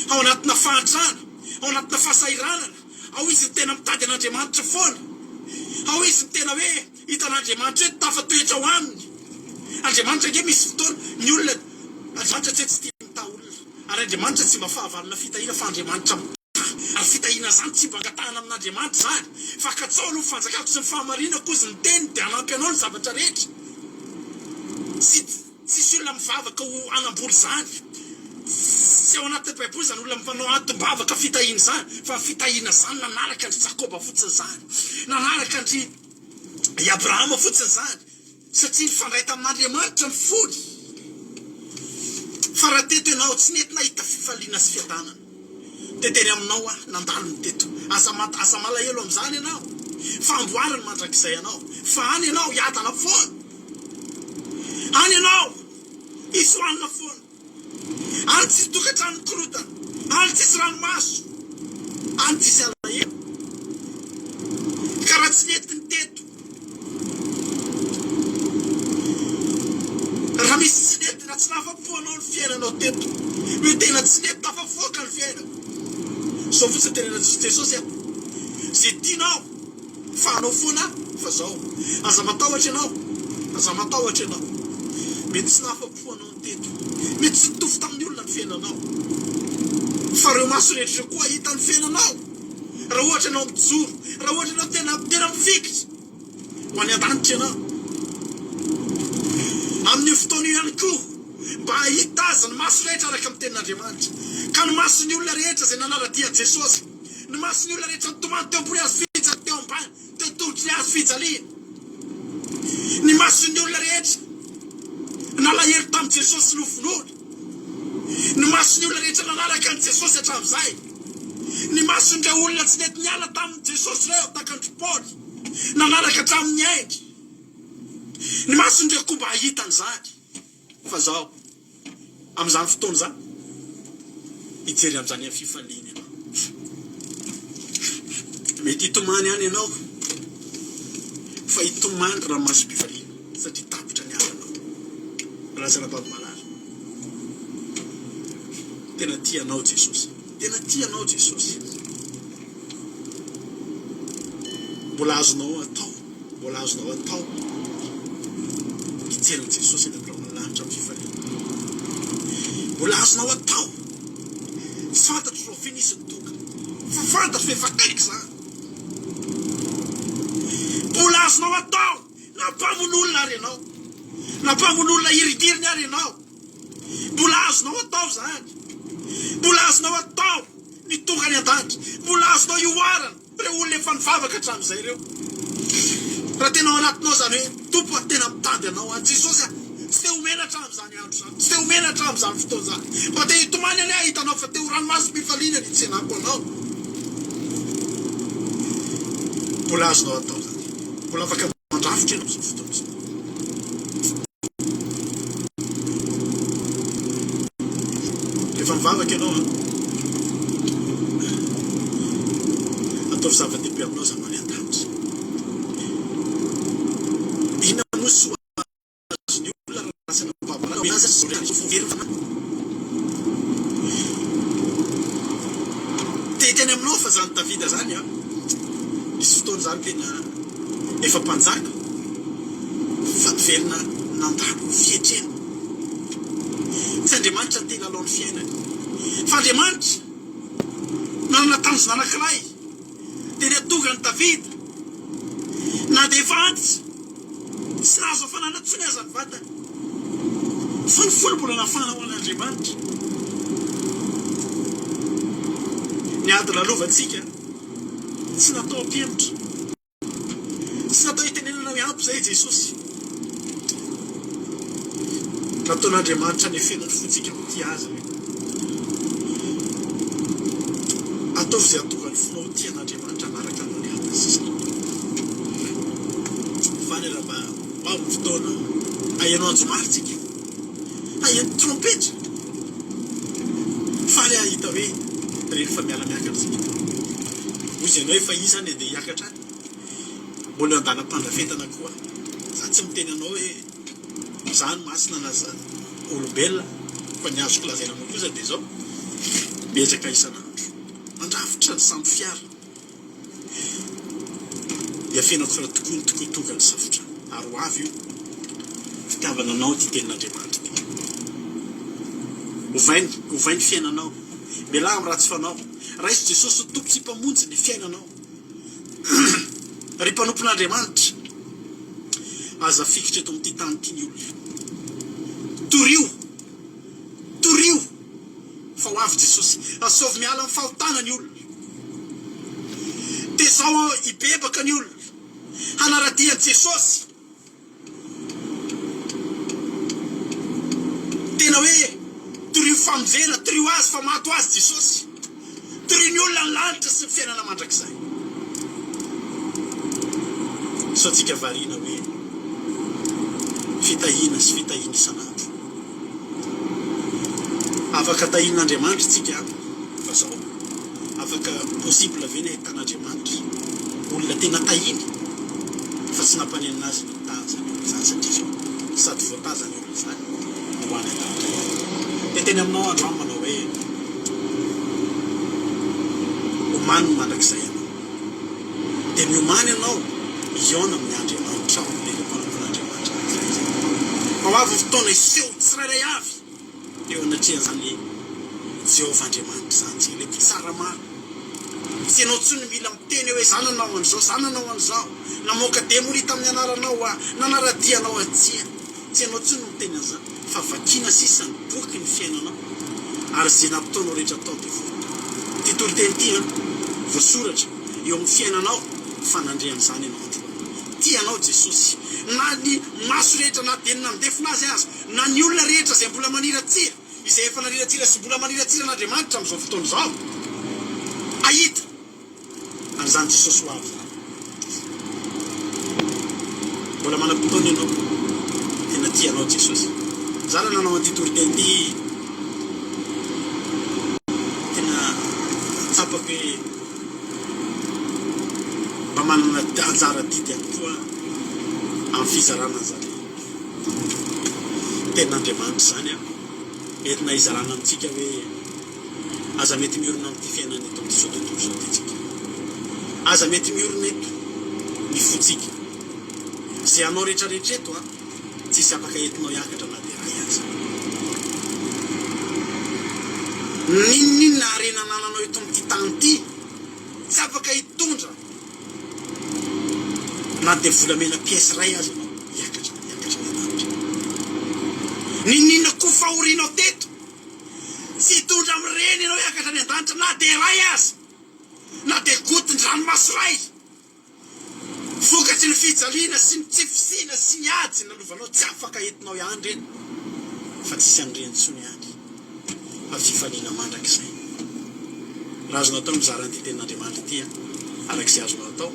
Speaker 4: Ao anatina fahantrana, ao anatina fahasahiranana, ao izy no tena mitady an'Andriamanitra foana. Ao izy no tena hoe hitan'Andriamanitra hoe tafatoetra ao aminy. Andriamanitra ange misy fotoana ny olona Andriamanitra tsy hoe tsy tia mitaha olona. Ary Andriamanitra tsy mba fahavalona fitahiana fa Andriamanitra mitaha. Ary fitahiana izany tsy mba angatahana amin'Andriamanitra izany. Fa katsaho aloha ny fanjakako sy ny fahamarinako hozy ny teniny dia hanampy anao ny zavatra rehetra. Tsy tsisy olona mivavaka ho hanambola izany. Tsy ao anatin'ny baiboly izany olona manao antom-bavaka fitahiana izany. Fa ny fitahiana izany nanaraka an-dry Jakoba fotsiny izany. Nanaraka an-dry i Abrahama fotsiny izany. Satria nifandray tamin'Andriamanitra ny fony. Fa raha teto ianao tsy nety nahita fifaliana sy fiadanana, dia teny aminao aho nandalo ny teto. Aza aza malahelo amin'izany ianao, fa amboariny mandrakizay anao. Fa any ianao hiadana foana. Any ianao hisy hohanina foana. Any tsisy tokantrano mikorotana, any tsisy ranomaso, any tsisy alahelo. Ka raha tsy nety ny teto, raha misy tsy nety, raha tsy nahafa-po anao ny fiainanao teto, hoe tena tsy nety tafavoaka ny fiainako, zao fotsiny tenenan'i Jesosy a, ze tianao Fa anao foana fa zao. Aza matahotra ianao, aza matahotra ianao. Mety tsy nahafa-po anao ny teto. Mety tsy nitovy tamin'ny olona ny fiainanao. Fa ireo maso rehetra ireo koa hahita ny fiainanao. Raha ohatra ianao mijoro, raha ohatra ianao tena tena mifikitra ho any an-danitra ianao. Amin'io fotoana io ihany koa, mba hahita azy ny maso rehetra araka ny tenin'Andriamanitra. Ka ny mason'ny olona rehetra izay nanara-dia an'i Jesosy. Ny mason'ny olona rehetra nitomany teo ambony hazo fijaliana, teo ambany, teo tongotry ny hazo fijaliana. Ny mason'ny olona rehetra nalahelo tamin'i Jesosy sy novonoina. Ny mason'ny olona rehetra nanaraka an'i Jesosy hatramin'izay. Ny mason'ireo olona tsy nety niala tamin'i Jesosy ireo, tahaka an-dry Paoly, nanaraka hatramin'ny ainy. Ny mason'ireo koa mba hahita an'izany. Fa zao, amin'izany fotoana izany, hijery amin'izany amin'ny fifaliana ianao. Mety hitomany ihany ianao, fa hitomany ranomasom-pifaliana, satria tapitra ny adinao. Razanabavy malala, tena tia anao Jesosy. Tena tia anao Jesosy. Mbola azonao atao. Mbola azonao atao hijery an'i Jesosy any amin'ny rahona lanitra amin'ny fifaliana. Mbola azonao atao. Tsy fantatro rahoviana izy no tonga, fa fantatro fa efa akaiky izany. Mbola azonao atao na mpamono olona ary ianao, na mpamono olona hiringiriny ary ianao. Mbola azonao atao izany. Mbola azonao atao ny tonga any an-danitra. Mbola azonao ihoarana. Ireo olona efa nivavaka hatramin'izay ireo. Raha tena ao anatinao izany hoe, Tompo a, tena mitady Anao aho. Jesosy a, tsy te ho menatra aho amin'izany andro izany. Tsy te ho menatra aho amin'izany fotoana izany. Mba te hitomany anie aho hahita Anao fa te ho ranomasom-pifaliana ny hitsenako Anao. Mbola azonao atao izany. Mbola afaka mandrafitra ianao amin'izao fotoana izao. Rehefa mivavaka ianao an, ataovy zava-dehibe aminao izany any an-danitra. Inona moa soa azon'ny olona raha lasa navavaka azy very fanahy? Te hiteny aminao fa izany Davida izany an, nisy fotoana izany tena efa mpanjaka fa niverina nandalo fietrena. Tsy Andriamanitra no te hilalao ny fiainany fa Andriamanitra nanana tanjona anankiray dia ny hahatonga an'i Davida na dia efa antitra tsy nahazo hafanana intsony aza ny vatany fa ny fony mbola nafana ho an'Andriamanitra. Ny ady lalovantsika tsy natao hampihemotra. Tsy natao hitenenana hoe ampy izay i Jesosy. Nataon'Andriamanitra hanefena ny fontsika ho tia Azy ve? Ataovy izay hahatonga ny fonao ho tia an'Andriamanitra hanaraka anao ny alina sisa. Faly raha mba ho avy ny fotoana haheno anjomara tsika, haheno trompetra. Faly aho hahita hoe rehefa miara-miakatra isika. Hoy izy ianao efa iza any andeha hiakatra any? Mbola eo an-dalam-pandrafetana koa aho. Za tsy miteny anao hoe za no masina na za olombelona fa ny azoko lazaina anao kosa dia izao, miezaka isan'andro mandrafitra ny sambo fiara. Dia feno akora tokoa ny tokoa tonga ny safotra ary ho avy io. Fitiavana anao ity tenin'Andriamanitra ity. Ovay ny, ovay ny fiainanao. Mialà amin'ny ratsy fanao. Raiso Jesosy ho Tompo sy Mpamonjy ny fiainanao. Ry mpanompon'Andriamanitra, aza afikitra eto amin'ity tany ity ny olona. Torio, torio fa ho avy Jesosy. Asaovy miala amin'ny fahotana ny olona. Tezao hibebaka ny olona. Hanara-dia an'i Jesosy. Tena hoe torio famonjena, torio azy fa maty ho azy Jesosy. Torio ny olona ny lanitra sy ny fiainana mandrakizay. Sao tsika variana hoe fitahiana sy fitahiana isan'andro. Afaka tahian'Andriamanitra tsika fa zao. Afaka possible ve ny ahitan'Andriamanitra olona tena tahiny fa tsy nampanenina azy ny nitaha an'izany olona izany satria izao sady voataha izany olona izany no ho any an-danitra ihany. Dia teny aminao androany manao hoe omany ny mandrakizay ianao. Dia miomàna ianao hihaona amin'ny Andriamanitrao, ilay mpanompon'Andriamanitra anankiray izay. Fa ho avy ny fotoana hiseho tsirairay avy. Eo anatrehan'izany Jehovah Andriamanitra izany, izay ilay Mpitsara marina. Tsy ianao intsony no mila miteny hoe, 'Izaho nanao an'izao, izaho nanao an'izao, namoaka demonia tamin'ny anaranao aho, nanara-dia anao aho. Tsia, tsy ianao intsony no miteny an'izany, fa vakiana sisa ny boky ny fiainanao, ary izay nataonao rehetra tao dia voatonona. Ity toriteny ity an, voasoratra eo amin'ny fiainanao fa nandre an'izany ianao androany. Tia anao Jesosy. Na ny maso rehetra na dia ny nandefona azy aza, na ny olona rehetra izay mbola maniratsira, izay efa naniratsira sy mbola maniratsira an'Andriamanitra amin'izao fotoana izao, hahita an'izany Jesosy ho avy izany. Mbola manam-potoana ianao, tena tia anao Jesosy. Za raha nanao an'ity toriteny ity, tena tsapako hoe mba manana anjara adidy ihany koa amin'ny fizarana an'izany. Tenin'Andriamanitra izany an, entina hizarana amintsika hoe aza mety miorina amin'ity fiainana eto amin'izao tontolo izao ity tsika. Aza mety miorina eto ny fontsika. Izay anao rehetra rehetra eto an, tsisy afaka entinao hiakatra na dia iray aza. N'inon'inona harena anananao eto amin'ity tany ity, tsy afaka hitondra. Na dia volamena pièce iray aza ianao, hiakatra, hiakatra any an-danitra. N'inon'inona koa fahorianao teto, tsy hitondra amin'ireny ianao hiakatra any an-danitra na dia iray aza, na dia gotin-dranomaso iray. Vokatry ny fijaliana sy ny tsy fisiana sy ny ady nalovanao, tsy afaka entinao ihany ireny, fa tsisy an'ireny intsony any, fa fifaliana mandrakizay. Raha azonao atao ny mizara an'ity tenin'Andriamanitra ity an, araka izay azonao atao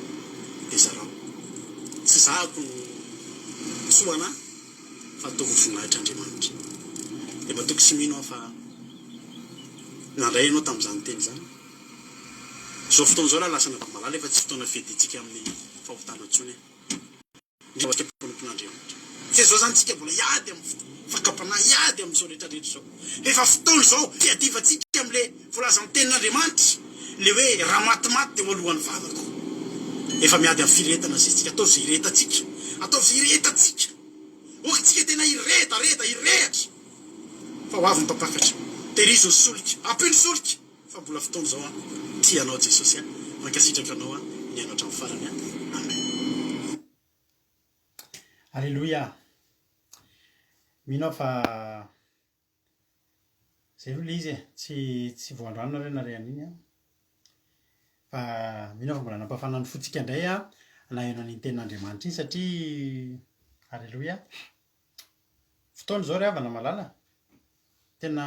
Speaker 4: dia zarao. Tsy zahako no soa anà fa ataovy ho voninahitr'Andriamanitra. Dia matoky sy mino aho fa nandray ianao tamin'izany teny izany. Izao fotoana izao raha lasa Navamalala efa tsy fotoana fiadiantsika amin'ny fahotana intsony e. Indrindra ho antsika mpanompon'Andriamanitra. Tsy izao izany tsika mbola hiady amin'ny fakam-panahy, hiady amin'izao rehetra rehetra izao. Efa fotoana izao hiadivantsika amin'ilay voalazan'ny tenin'Andriamanitra, ilay hoe raha matimaty dia ho alohan'ny vavako. Efa miady amin'ny firehetana izay tsika. Ataovy izay hirehetantsika. Ataovy izay hirehetantsika. Ok tsika tena hiredareda, hirehatra. Fa ho avy ny mpampakatra. Tehirizo ny solika. Ampio ny solika. Fa mbola fotoana izao an! Tia anao Jesosy an! Mankasitraka anao an! Nihaino hatramin'ny farany an! Amen.
Speaker 1: Aleloia! Mino aho fa zay aloha le izy e, tsy tsy vao androany nareo nare an'iny an, fa mino aho fa mbola nampafana ny fontsika indray an, naheno an'iny tenin'Andriamanitra iny satria aleloia! Fotoana izao ry havana malala, tena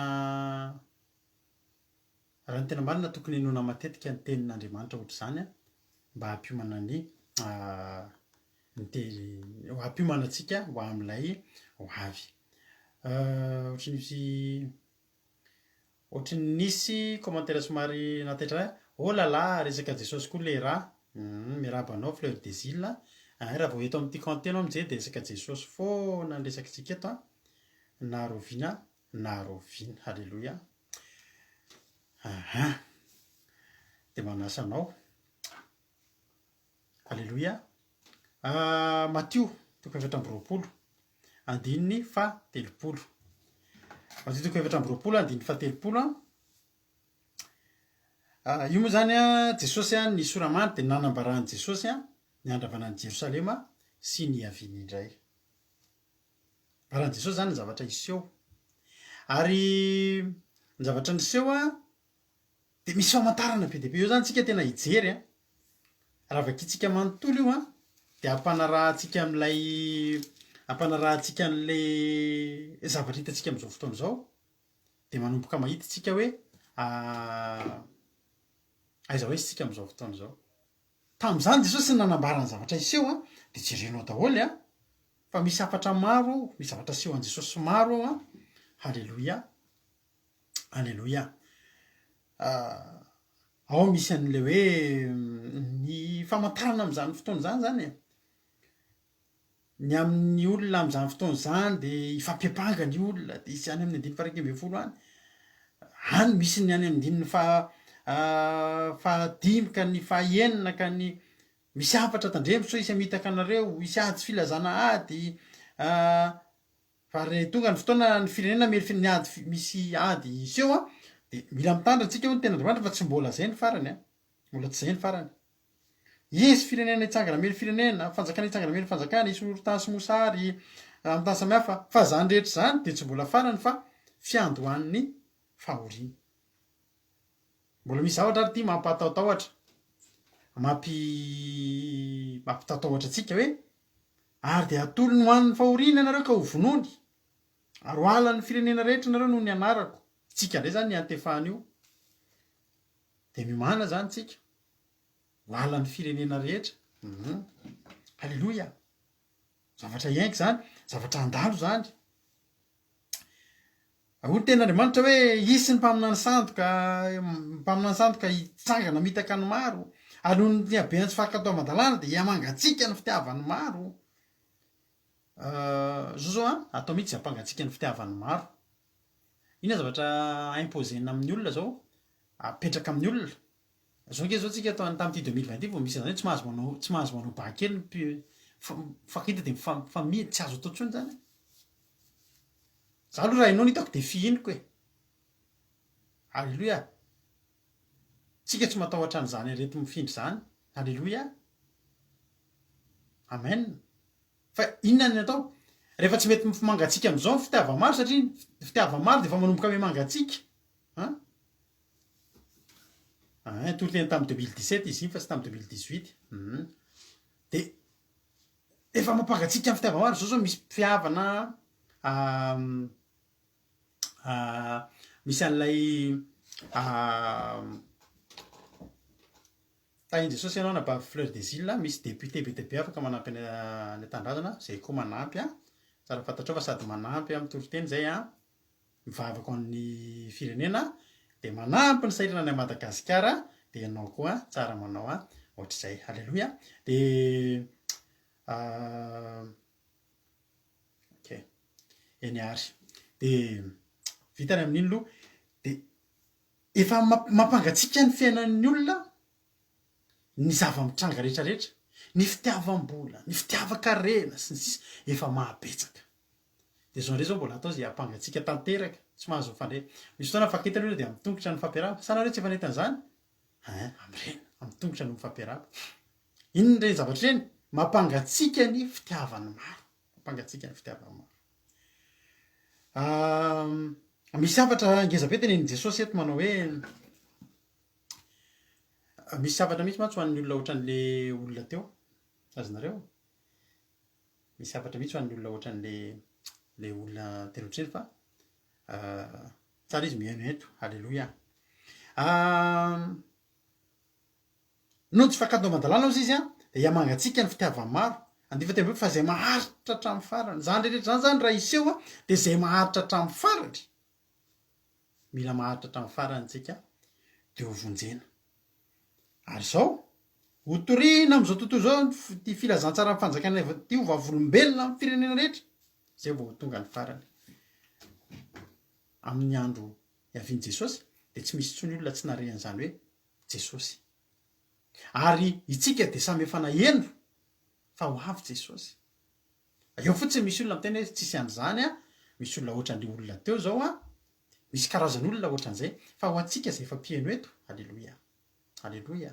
Speaker 1: Raha ny tena marina tokony henoina matetika ny tenin'Andriamanitra ohatr'izany mba hampiomana ny ny te hampiomana antsika ho amin'ilay ho avy. Ohatry ny nisy ohatry ny nisy commentaire somary nataitra ahy, oh là là resaka Jesosy koa le raha, miarahaba anao Fleur des Îles, raha vao eto amin'ity compte ity ianao mijery dia resaka Jesosy foana ny resakitsika eto an, na rahoviana na rahoviana. Haleloia. Aha. Dia manasa anao. Aleloia. Ah, Matio, toko 24. andininy fahatelopolo. Matio toko 24 andininy fahatelopolo an. Ah, io moa zany an, Jesosy an, ny sora-mandry dia nanambaran'i Jesosy an, ny handravana an'i Jerosalema sy ny hiaviany indray. Ambaran'i Jesosy zany ny zavatra hiseho. Ary ny zavatra niseho an, dia misy famantarana be dia be. Eo zany tsika tena hijery an. Raha vakintsika manontolo io an, dia ampanarahantsika amin'ilay ampanarahantsika an'ilay zavatra hitantsika amin'izao fotoana izao. Dia manomboka mahita isika hoe aiza ho aiza isika amin'izao fotoana izao. Tamin'izany Jesosy nanambara ny zavatra hiseho an, dia jerenao daholo an, fa misy hafatra maro ao, misy zavatra asehon'i Jesosy maro ao an, Haleloia, Aleloia. Ao misy an'ilay hoe ny famantarana amin'izany fotoana izany izany e. Ny amin'ny olona amin'izany fotoana izany dia hifampiampanga ny olona, dia hisy any amin'ny andininy faha-11 any, any misy ny any amin'ny andininy faha fahadimy ka ny fahaenina ka ny misy hafatra tandremo sao hisy hamitaka anareo, hisy ady sy filazana ady, fa re tonga ny fotoana ny firenena mely ny ady misy ady hiseho an, dia mila mitandrina tsika hoy ny tenin'Andriamanitra fa tsy mbola izay ny farany an, mbola tsy izay ny farany. Hisy firenena hitsangana hamely firenena, fanjakana hitsangana hamely fanjakana, hisy horohorontany sy mosary amin'ny tany samihafa. Fa izany rehetra izany dia tsy mbola farany fa fiandohan'ny fahoriana. Mbola misy zavatra ary ity mampatahotahotra, mampi, mampitatahotra antsika hoe, ary dia hatolony ho an'ny fahoriana ianareo ka hovonoiny, ary ho halan'ny firenena rehetra ianareo noho ny anarako. Tsika indray izany niantefana io. Dia miomàna izany tsika. Ho halan'ny firenena rehetra. Hum. Aleloia. Zavatra hiainga izany, zavatra handalo izany. Hoy ny tenin'Andriamanitra hoe hisy ny mpaminany sandoka, mpaminany sandoka hitsangana hamitaka ny maro, ary noho ny haben'ny tsy fankatoavan-dalàna dia hihamangatsiaka ny fitiavan'ny maro. Zao zao an, atao mihitsy hampangatsiaka ny fitiavan'ny maro. Inona zavatra imposer-na amin'ny olona zao, apetraka amin'ny olona? Zao nge zao tsika tao tamin'ity 2020 ity vao misy an'izany hoe tsy mahazo manao tsy mahazo manao ba kely ny mpi- mifankahita dia mifa- mifamihina, tsy azo atao intsony zany e. Za aloha raha ianao no hitako dia fihiniko e. Alléluia. Tsika tsy matahotra an'izany areti-mifindra izany. Alléluia. Amen. Fa inona ny atao? Rehefa tsy mety mangatsiaka amin'izao ny fitiava-maro satria ny fitiava-maro dia efa manomboka miha-mangatsiaka. An? Ein, toriteny tamin'ny 2017 izy iny fa tsy tamin'ny 2018. Hum. Dia efa mampangatsiaka ny fitiava-maro. Izao izao misy mpihavana misy an'ilay Tahin'i Jesosy ianao anabavy Fleur des Îles, misy député be dia be afaka manampy any any an-tanindrazana, zay koa manampy an, tsara fantatrao fa sady manampy amin'ny toriteny zay an, mivavaka ho an'ny firenena, dia manampy ny sahirana any Madagasikara, dia ianao koa tsara manao an, ohatr'izay, Aleloia, dia ok, eny ary, dia vita ny amin'iny aloha, dia Efa mampangatsiaka ny fiainan'ny olona ny zava-mitranga rehetra rehetra, ny fitiavam-bola, ny fitiavan-karena sy ny sisa efa mahabetsaka. Dia izao indray izao mbola atao izay hampangatsiaka tanteraka, tsy mahazo mifandray. Misy fotoana mifankahita ny olona dia amin'ny tongotra no mifampiarahaba. Sa nareo tsy efa nahita an'izany? Hein, amin'ireny, amin'ny tongotra no mifampiarahaba. Inona ireny zavatra ireny? Mampangatsiaka ny fitiavan'ny maro. Mampangatsiaka ny fitiavan'ny maro. Misy hafatra ngeza be tenenin'i Jesosy eto manao hoe misy hafatra mihitsy mantsy ho an'ny olona ohatran'le olona teo. Azonareo? Misy hafatra mihitsy ho an'ny olona ohatran'le le olona telo ohatr'ireny fa tsara izy mihaino eto. Aleloia. Noho ny tsy fankatoavan-dalàna hozy izy dia hihamangatsiaka ny fitiavan'ny maro. Andivo fahatelo ambin'ny folo, fa izay maharitra hatramin'ny farany. Izany rehetra izany izany raha hiseho dia izay maharitra hatramin'ny farany. Mila maharitra hatramin'ny farany isika dia ho vonjena. Ary izao, hotorina amin'izao tontolo izao ity filazantsaran'ny fanjakana ity ho vavolombelona amin'ny firenena rehetra, izay vao ho tonga ny farany. Amin'ny andro hiavian'i Jesosy dia tsy misy intsony olona tsy nahare an'izany hoe Jesosy. Ary itsika dia samy efa naheno fa ho avy Jesosy. Eo fotsiny misy olona miteny hoe tsisy an'izany an, misy olona ohatran'le olona teo zao an, misy karazan'olona ohatran'izay, fa ho antsika izay efa mpiheno eto, aleloia, aleloia,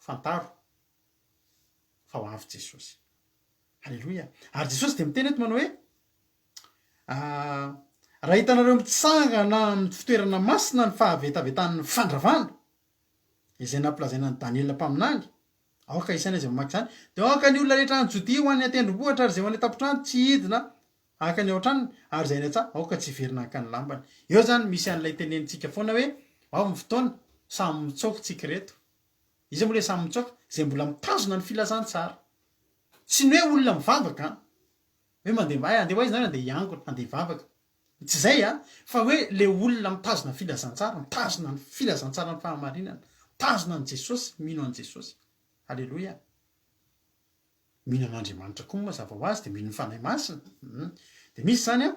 Speaker 1: fantaro fa ho avy Jesosy. Aleloia. Ary Jesosy dia miteny eto manao hoe, Raha hitanareo mitsangana amin'ny fitoerana masina ny fahavetavetan'ny fandravana, izay nampilazaina an'i Daniela mpaminany, aoka hisaina izay mamaky izany, dia aoka ny olona rehetra any Jodia ho any an-tendrombohitra ary izay ho any an-tampon-trano tsy hidina haka ny ao an-tranony, ary izay any an-tsaha aoka tsy hiverina haka ny lambany. Eo izany misy an'ilay tenenintsika foana hoe, ho avy ny fotoana, samy mitsoaka tsika ireto. Iza moa ilay samy mitsoaka? Izay mbola mitazona ny filazantsara. Tsy ny hoe olona mivavaka an! Hoe mandeha, hay handeha ho aiza nareo? Handeha hiangona, handeha hivavaka. Tsy izay an! Fa hoe le olona mitazona filazantsara, mitazona ny filazantsaran'ny fahamarinana, mitazona an'i Jesosy, mino an'i Jesosy. Aleloia! Mino an'Andriamanitra koa moa mazava ho azy, dia mino ny Fanahy Masina. Hum. Dia misy izany an,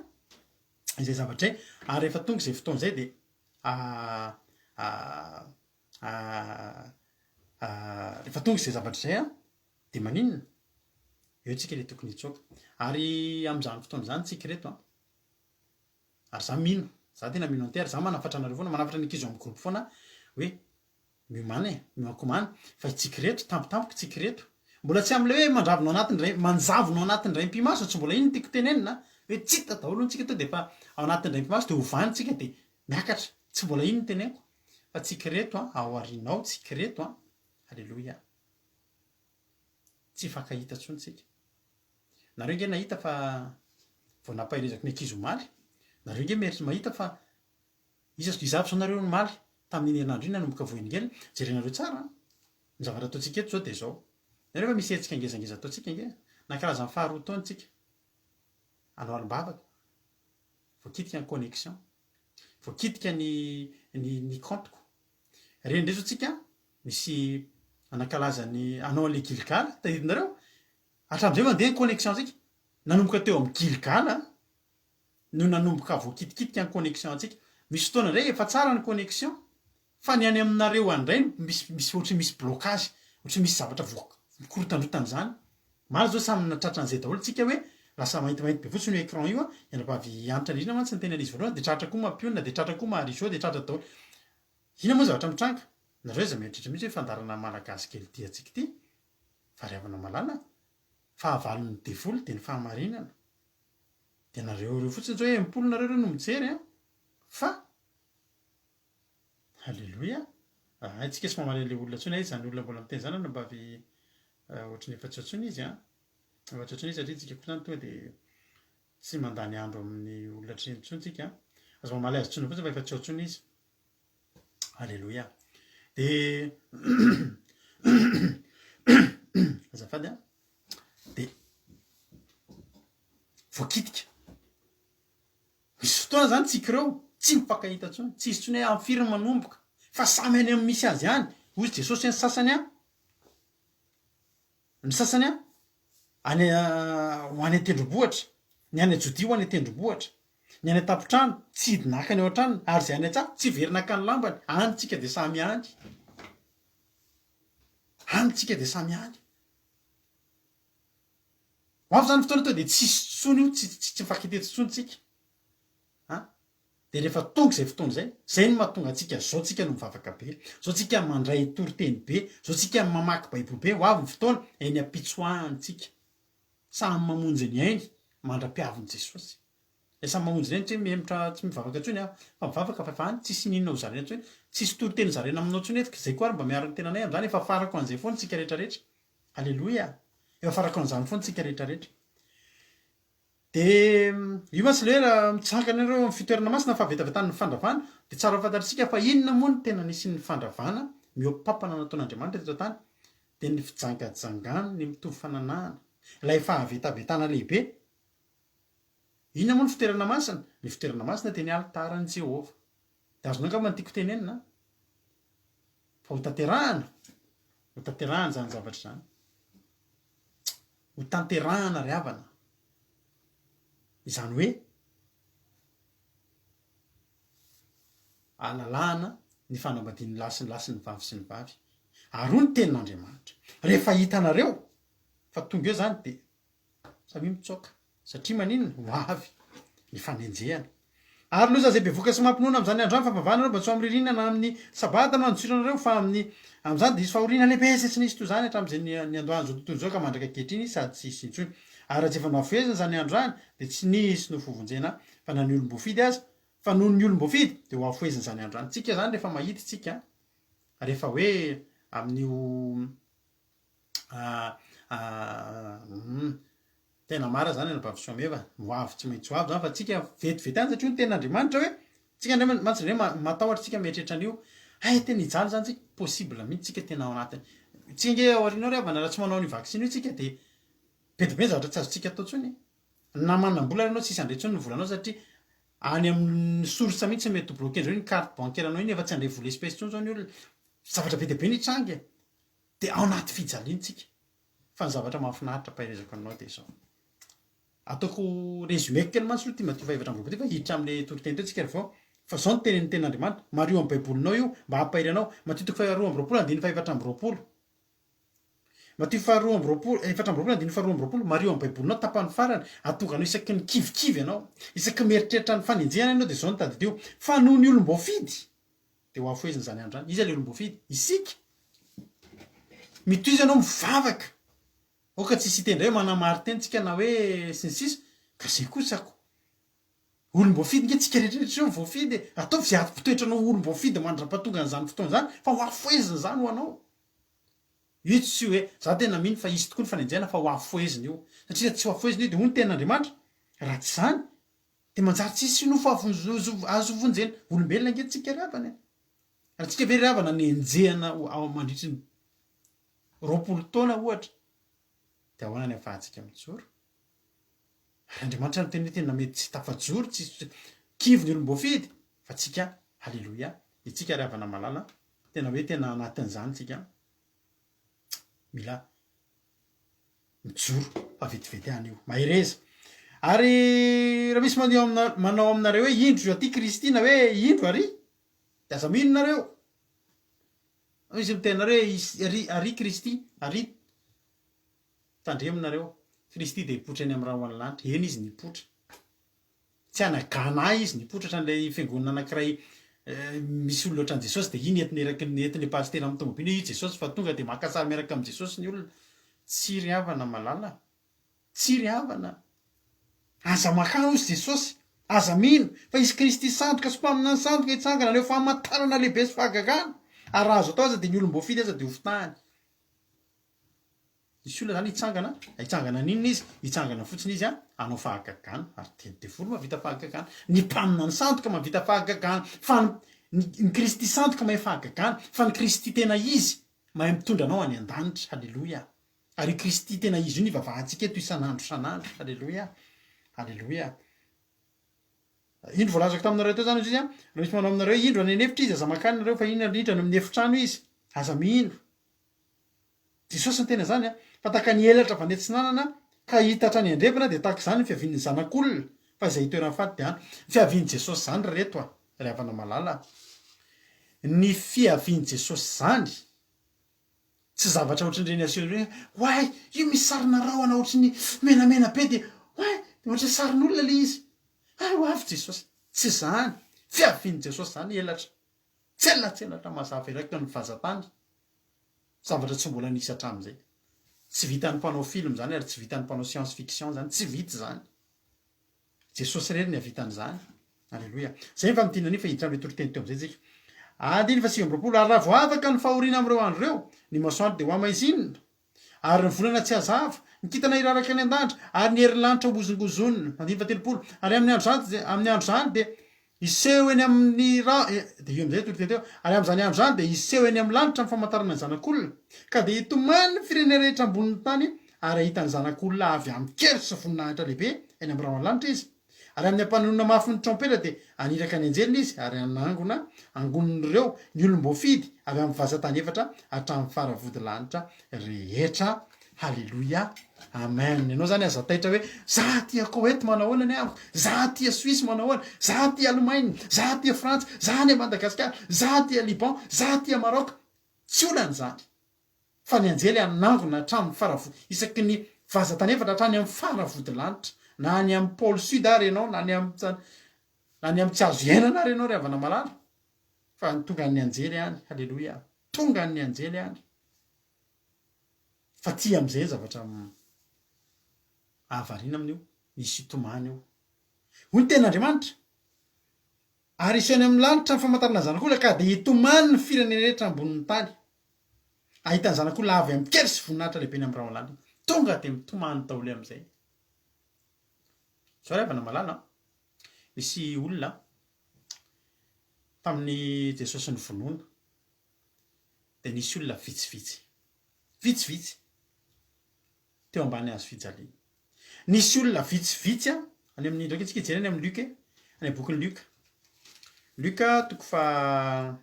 Speaker 1: izay zavatra izay, ary rehefa tonga izay fotoana izay dia rehefa tonga izay zavatra izay an, Dia maninona? Eo tsika ilay tokony hitsoaka. Ary amin'izany fotoana izany tsika ireto an, ary za mino, za tena mino an'ity ary za manafatra anareo foana, manafatra ny ankizy ao amin'ny groupe foana aho hoe miomàna e, miomankomàna fa tsika ireto, tampotampoka tsika ireto. Mbola tsy amin'ilay hoe mandravona ao anatin'ny indray, manjavona ao anatin'ny indray mipi-maso, tsy mbola iny no tiako tenenina hoe tsy hita daholo hono tsika to dia efa ao anatin'ny indray mipi-maso dia ovany tsika dia miakatra, tsy mbola iny no teneniko fa tsika ireto an, ao aoriana ao tsika ireto an, aleloia. Tsy hifankahita intsony tsika. Nareo nge nahita fa vao nampaherezako ny ankizy omaly, nareo nge mety mahita fa iza iza avy zao nareo omaly tamin'iny herinandro iny nanomboka voahelingelina, jerenareo tsara an! Ny zavatra ataontsika eto zao dia zao, nareo efa misy hetsika ngezangeza ataontsika nge, nankalaza ny faharoa taona tsika, hanao alim-bavaka, voakitika ny connexion, voakitika ny ny ny compte-ko, reny ndray zao tsika Misy anankalaza ny hanao an'ilay Gilgala, tadidinareo? Hatramin'izay mandeha ny connexion-tsika. Nanomboka teo amin'ny Gilgala no nanomboka voakitikitika ny connexion-tsika. Misy fotoana indray efa tsara ny connexion fa ny any aminareo any indray no misy misy ohatry ny misy blocage, ohatry ny misy zavatra voa mikorotandrotana izany. Omaly izao samy nahatratra an'izay daholo tsika hoe lasa maintimainty be fotsiny io écran io an, i anabavy Hanitra Nirina mantsy niteny an'izy voalohany dia tratra koa Mampionona dia tratra koa Maharisoa dia tratra daholo. Inona moa ny zavatra mitranga? Nareo aza mieritreritra mihitsy hoe fandaharana malagasy kely ity antsika ity fa ry havana malala a! Fahavalon'ny devoly dia ny fahamarinana. Dia nareo ireo fotsiny zao hoe 60 nareo ireo no mijery an! Fa Aleloia! Hay tsika tsy mamaly an'ilay olona intsony, hay izany olona mbola miteny izany anabavy ohatry ny efa tsy ao intsony izy an! Efa tsy ao intsony izy satria tsika koa izany tonga dia tsy mandany andro amin'ny olona ohatry ireny intsony tsika an! Aza mamaly azy intsony fotsiny fa efa tsy ao intsony izy. Aleloia. Dia azafady an. Dia voakitika. Misy fotoana zany tsika ireo tsy mifankahita intsony, tsisy intsony hoe amin'ny firy no manomboka fa samy any amin'ny misy azy any. Hoy Jesosy hoe ny sasany an, ny sasany an any ho any an-tendrombohitra, ny any Jodia ho any an-tendrombohitra. Ny any an-tampon-trano, tsy hidina haka ny ao an-tranony, ary izay any an-tsaha, tsy hiverina haka ny lambany. Any tsika dia samy any. Any tsika dia samy any. Ho avy izany fotoana tonga dia tsisy intsony io, tsy tsy mifankahita intsony tsika. An? Dia rehefa tonga izay fotoana izay, izay no mahatonga antsika, zao tsika no mivavaka be, zao tsika mandray toriteny be, zao tsika mamaky baiboly be, ho avy ny fotoana, eny am-pitsoahany tsika. Samy mamonjy ny ainy mandra-piavin'i Jesosy. Ilay samy mamonjy ny ainy tsy hoe mihemotra tsy mivavaka intsony aho fa mivavaka fa efa any tsisy n'inona ho zaraina intsony, tsisy toriteny zaraina aminao intsony eto ka izay koa ary mba miaro ny tenanay amin'izany efa farako an'izay foana tsika rehetra rehetra. Aleloia! Efa farako an'izany foana tsika rehetra rehetra. Dia io mantsy ilay hoe raha mitsangana ianareo amin'ny fitoerana masina fahavetavetan'ny fandravana dia tsara ho fantatr'isika fa inona moa no tena nisian'ny fandravana mihoa-pampana nataon'Andriamanitra teto an-tany dia ny fijangajangany ny mitovy fananahana, ilay fahavetavetana lehibe. Inona moa ny fitoerana masina? Ny fitoerana masina dia ny alitaran'i Jehovah. Dia azonao angamba ny tiako tenenina an? Fa ho tanterahana, ho tanterahana izany zavatra izany. Ho tanterahana ry havana. Izany hoe alalahana ny fanambadian'ny lahy sy ny lahy sy ny vavy sy ny vavy. Ary hoy ny tenin'Andriamanitra, rehefa hitanareo. Fa tonga eo izany dia samia mitsoaka. Satria maninona? Ho avy ny fanenjehana. Ary loza izay bevoka sy mampinono amin'izany andro izany, fa mivavaha nareo mba tsy ho amin'ny ririnina na amin'ny sabata no handotsiranareo, fa amin'ny amin'izany dia hisy fahoriana lehibe izay tsy nisy toy izany hatramin'izay niandohan'izao tontolo izao ka mandraka ankehitriny sady tsy hisy intsony. Ary raha tsy efa nohafohezina izany andro izany, dia tsy nisy nofo hovonjena, fa na ny olom-boafidy aza, fa noho ny olom-boafidy, dia hohafohezina izany andro izany. Tsika izany rehefa mahita isika, rehefa hoe amin'io Tena marina zany anabavy Soameva, ho avy tsy maintsy ho avy zany fa tsika vetivety any satria ny tenin'Andriamanitra hoe, tsika ndray mantsy ndray matahotra tsika mieritreritra an'io, hay tena hijaly zany tsika, possible mihitsy tsika tena ao anatiny, tsika nge aoriana ao ry havana raha tsy manao an'io vaksiny io tsika de be dia be ny zavatra tsy azontsika atao intsony e, na manam-bola ary ianao tsisy handray intsony ny volanao satria any amin'ny source mihitsy mety ho bloquer-ndreo iny carte bancaire anao iny efa tsy handray vola espèce intsony zao ny olona, zavatra be dia be ny hitranga e. Dia ao anaty fijaliana tsika. Fa ny zavatra mahafinaritra ampaherezako anao dia izao. Ataoko résumé-ko kely mantsy aloha ity Matio faha 24 ity fa hiditra amin'ilay toriteny teo tsika rehefa avy eo. Fa izao no tenenin'ny tenin'Andriamanitra, mariho amin'ny baibolinao io mba hampahery anao. Matio toko faha 22 andininy faha 24. Matio faha 22, 24 andininy faha 22, mariho amin'ny baibolinao tapany farany, hahatonga anao isaky ny kivikivy ianao, isaky ny mieritreritra ny fanenjehana ianao dia izao no tadidio, fa noho ny olom-boafidy, Dia ho afohezina izany andro izany. Iza ilay olom-boafidy? Isika. Mitohiza ianao mivavaka. Aoka tsy hisy hiteny indray hoe manamarin-tena tsika na hoe sy ny sisa. Ka izay kosa ko. Olom-boafidy nge tsika rehetra rehetra ireo voafidy e. Ataovy izay hampitoetra anao ho olom-boafidy mandra-pahatonga an'izany fotoana izany fa ho afohezina izany ho anao. Io tsy hoe, za tena mino fa hisy tokoa ny fanenjehana fa ho afohezina io. Satria raha tsy ho afohezina io dia hoy ny tenin'Andriamanitra, raha tsy izany Dia manjary tsisy nofo azo vonjena. Olombelona ange tsika ry havana e. Raha tsika ve ry havana nenjehina ao mandritry ny 20 taona ohatra, dia ahoana ny ahafahantsika mijoro? Ary Andriamanitra niteny hoe tena mety tsy tafajoro, tsy kivy ny olom-boafidy, fa tsika, haleloia, itsika ry havana malala, tena hoe tena anatin'izany tsika, mila Mijoro fa vetivety any io. Mahereza. Ary raha misy maneo amina, manao aminareo hoe indro aty Kristy na hoe indro ary, dia aza mino nareo. Misy miteny anareo hoe isy, ary, ary Kristy, ary. Tandremo nareo. Kristy dia hipoitra eny amin'ny rahon'ny lanitra. Eny izy nipoitra. Tsy any Ghana izy nipoitra hatramin'ilay fiangonana anankiray misy olona ohatran'i Jesosy dia iny entina eraky ny entin'ilay pasitera amin'ny tomobily hoe io Jesosy fa tonga dia maka sary miaraka amin'i Jesosy ny olona. Tsy ry havana malala. Tsy ry havana. Aza makà hozy Jesosy. Aza mino fa hisy Kristy sandoka sy mpaminany sandoka hitsangana haneho famantarana lehibe sy fahagagana. Ary raha azo atao aza dia ny olom-boafidy aza dia hofitahiny. Hisy olona zany hitsangana, hitsangana haninona izy? Hitsangana fotsiny izy hanao fahagagana, ary dia ny devoly mahavita fahagagana, ny mpaminany sandoka mahavita fahagagana, fa ny ny Kristy sandoka mahay fahagagana, fa ny Kristy tena izy mahay mitondra anao any an-danitra, haleloia! Ary io Kristy tena izy io no ivavahantsika eto isan'andro isan'andro, haleloia! Haleloia! Indro voalazako taminareo teo zany hozy izy an, raha misy manao aminareo hoe indro any an'efitra izy, aza mankany nareo fa iny indro any amin'ny efitrano izy, aza mino. Jesosy niteny an'izany an, fa tahaka ny elatra avy any atsinanana ka hita hatrany andrefana dia tahaka izany ny fiavian'ny Zanak'olona, fa izay itoeran'ny faty dia any. Ny fiavian'i Jesosy izany ry reto a, ry havana malala a, ny fiavian'i Jesosy izany tsy zavatra ohatran'ireny aseho ireny hoe oay io misy sarina rahona ohatran'ny menamena be dia oay dia ohatran'ny sarin'olona ilay izy, hay ho avy Jesosy. Tsy izany, fiavian'i Jesosy izany elatra Tselatselatra mazava eraky ny vazantany, zavatra tsy mbola nisy hatramin'izay. Tsy vitan'ny mpanao film izany ary tsy vitan'ny mpanao science fiction izany, tsy vita izany. Jesosy irery ny hahavita an'izany. Aleloia. Izay ny famintinana iny fa hiditra amin'ilay toriteny teo amin'izay isika. Andininy faha-29, Ary raha vao afaka ny fahoriana amin'ireo andro ireo, ny masoandro dia ho hamaizinina, Ary ny volana tsy hazava, ny kintana hiraraka any an-danitra, ary ny herin'ny lanitra hozongozonina. Andininy faha-30. Ary amin'ny andro izany, amin'ny andro izany dia hiseho eny amin'ny ra, dia io amin'izay toriteny teo, ary amin'izany andro izany dia hiseho eny amin'ny lanitra ny famantarana ny Zanak'olona, ka dia hitomany ny firenena rehetra ambonin'ny tany, ary hahita ny Zanak'olona avy amin-kery sy voninahitra lehibe eny amin'ny rahona lanitra izy. Ary amin'ny ampanonona mafy ny trompetra dia haniraka ny anjeliny izy ary hanangona angonin'ireo ny olom-boafidy avy amin'ny vazan-tany efatra hatramin'ny faravodilanitra rehetra. Haleloia. Amen. Ianao izany aza taitra hoe za aty Koety manao ahoana ny amiko, za aty Suisse manao ahoana, za aty Allemagne, za aty Frantsa, za any Madagasikara, za aty Liban, za aty Maroc. Tsy olana izany. Fa ny anjely hanangona hatramin'ny fara-vo, isaky ny vazan-tany efatra hatrany amin'ny fara-vodilanitra. Na any amin'ny pôle sud ary ianao, na any amin'ny, na any amin'ny tsy azo iainana ary ianao ry havana malala. Fa tonga ny anjely any, haleloia, tonga ny anjely any. Fa ty amin'izay ny zavatra ahavariana amin'io, misy hitomany io. Hoy ny tenin'Andriamanitra, Ary hiseho any amin'ny lanitra ny famantarana ny Zanak'olona, ka dia hitomany ny firenena rehetra ambonin'ny tany. Hahita ny Zanak'olona avy amin-kery sy voninahitra lehibe ny amin'ny rahona lanitra. Tonga dia mitomany daholo amin'izay. Izao ry havana malala an, nisy olona tamin'i Jesosy novonoina, dia nisy olona vitsivitsy, vitsivitsy, teo ambany hazo fijaliana. Nisy olona vitsivitsy an, any amin'ny, ndraiky antsika hijery any amin'ny Luc e, any amin'ny bokin'i Luc. Luc toko faha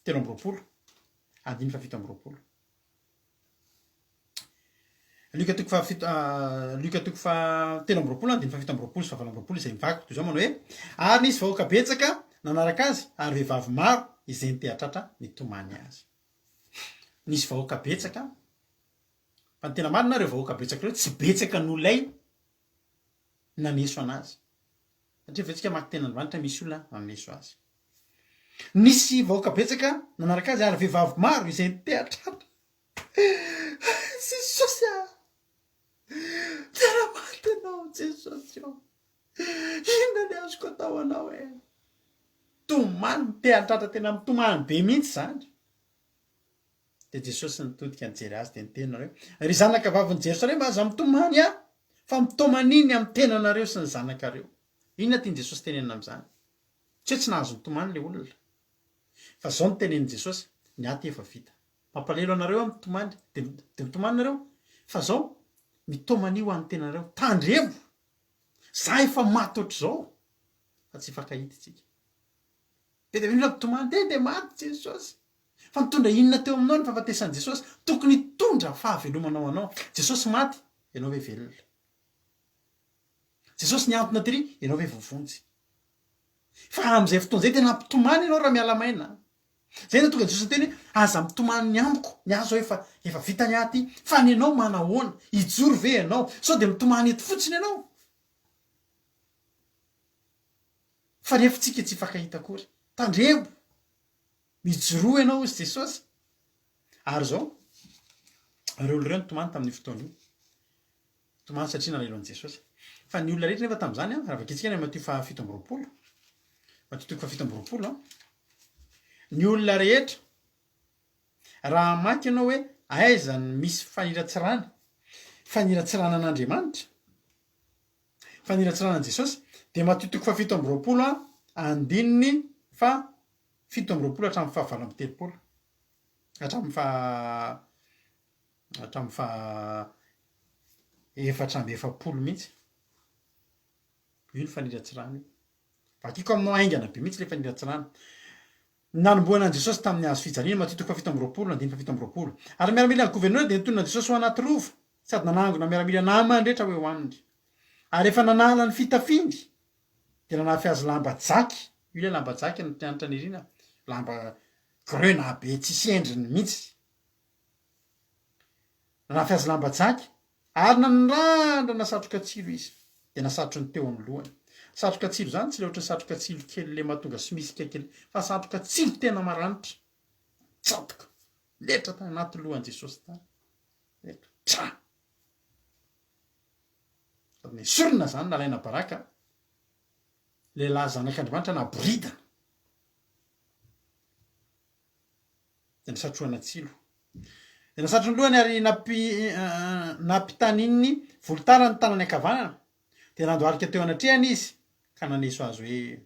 Speaker 1: 23, andininy faha 27. Luc toko faha fito, Luc toko faha 23, andininy faha 27 sy faha 28 izay mivaky toy izao manao hoe, ary nisy vahoaka betsaka nanaraka azy ary vehivavy maro izay niteha-tratra nitomany azy. Nisy vahoaka betsaka Fa ny tena marina ireo vahoaka betsaka ireo tsy betsaka noho ilay naneso anazy. Satria avy eo tsika maka tenin'Andriamanitra misy olona naneso azy. Nisy vahoaka betsaka nanaraka azy ary vehivavy maro izay niteha-tratra. Jesosy ah! Tena maty ianao Jesosy ô! Inona ny azoko atao anao e? Tomany, miteha-tratra tena mitomany be mihitsy izany. Dia Jesosy nitodika nijery azy dia niteny nanao hoe, Ry zanaka vavin'i Jerosalema, aza mitomany ahy, fa mitomania ny amin'ny tenanareo sy ny zanakareo. Inona tian'i Jesosy tenenina amin'izany? Tsy hoe tsy nahazo nitomany ilay olona. Fa izao no tenenin'i Jesosy, Ny ahy ity efa vita. Mampalahelo anareo aho mitomany, dia dia mitomany nareo. Fa izao, mitomania ho an'ny tenanareo. Tandremo! Za efa maty ohatr'izao, fa tsy hifankahita isika. Be dia be ny olona mitomany, dia dia maty Jesosy. Fa nitondra inona teo aminao ny fahafatesan'i Jesosy? Tokony hitondra fahavelomana ho anao. Jesosy maty, ianao ve velona? Jesosy nihantona tery, ianao ve voavonjy? Fa amin'izay fotoana izay tena hampitomany ianao raha miala maina. Izay no tonga Jesosy niteny hoe, aza mitomany ny amiko, ny ahy izao efa efa vita ny ahy aty, fa ny anao manahoana? Hijoro ve ianao? Sao dia mitomany eto fotsiny ianao? Fa rehefa tsika tsy hifankahita akory. Tandremo! Mijoroa ianao hozy Jesosy. Ary izao, ireo olona ireo nitomany tamin'io fotoana io. Nitomany satria nalahelo an'i Jesosy. Fa ny olona rehetra nefa tamin'izany, raha vakintsika any amin'ny Matio faha 27, Matio toko faha 27, ny olona rehetra, raha hamaky ianao hoe aiza no misy faniratsirana, faniratsirana an'Andriamanitra, faniratsirana an'i Jesosy, dia Matio toko faha 27, andininy faha 27 hatramin'ny faha 38, hatramin'ny faha hatramin'ny faha 44 mihitsy. Io ny faniratsirana io. Vakiko aminao haingana be mihitsy ilay faniratsirana. Nanombohana an'i Jesosy tamin'ny hazo fijaliana, Matio toko faha 27, andininy faha 27. Ary ny miaramilan'ny governora dia nitonona an'i Jesosy ho anaty rova, sady nanangona miaramila namany rehetra ho eo aminy. Ary efa nanala ny fitafiany, dia nanafy azy lamba jaky, io ilay lamba jaky no mpianatra nirina, lamba grenat be tsisy endriny mihitsy. Nanafy azy lamba jaky, ary nanandrana satroka tsilo izy, dia nasatrony teo amin'ny lohany. Satroka tsilo izany tsy ilay ohatran'ny satroka tsilo kely ilay mahatonga somisika kely, fa satroka tsilo tena maranitra, tsatoka, letra tany anaty lohan'i Jesosy tany, letra, tra! Sady nesorina izany, nalaina baraka, lehilahy zanak'Andriamanitra naboridana. Dia nisatrohana tsilo. Dia nasatro ny lohany ary nampi, nampitaniny volotara ny tanany ankavanana. Dia nandohalika teo anatrehany izy ka naneso azy hoe,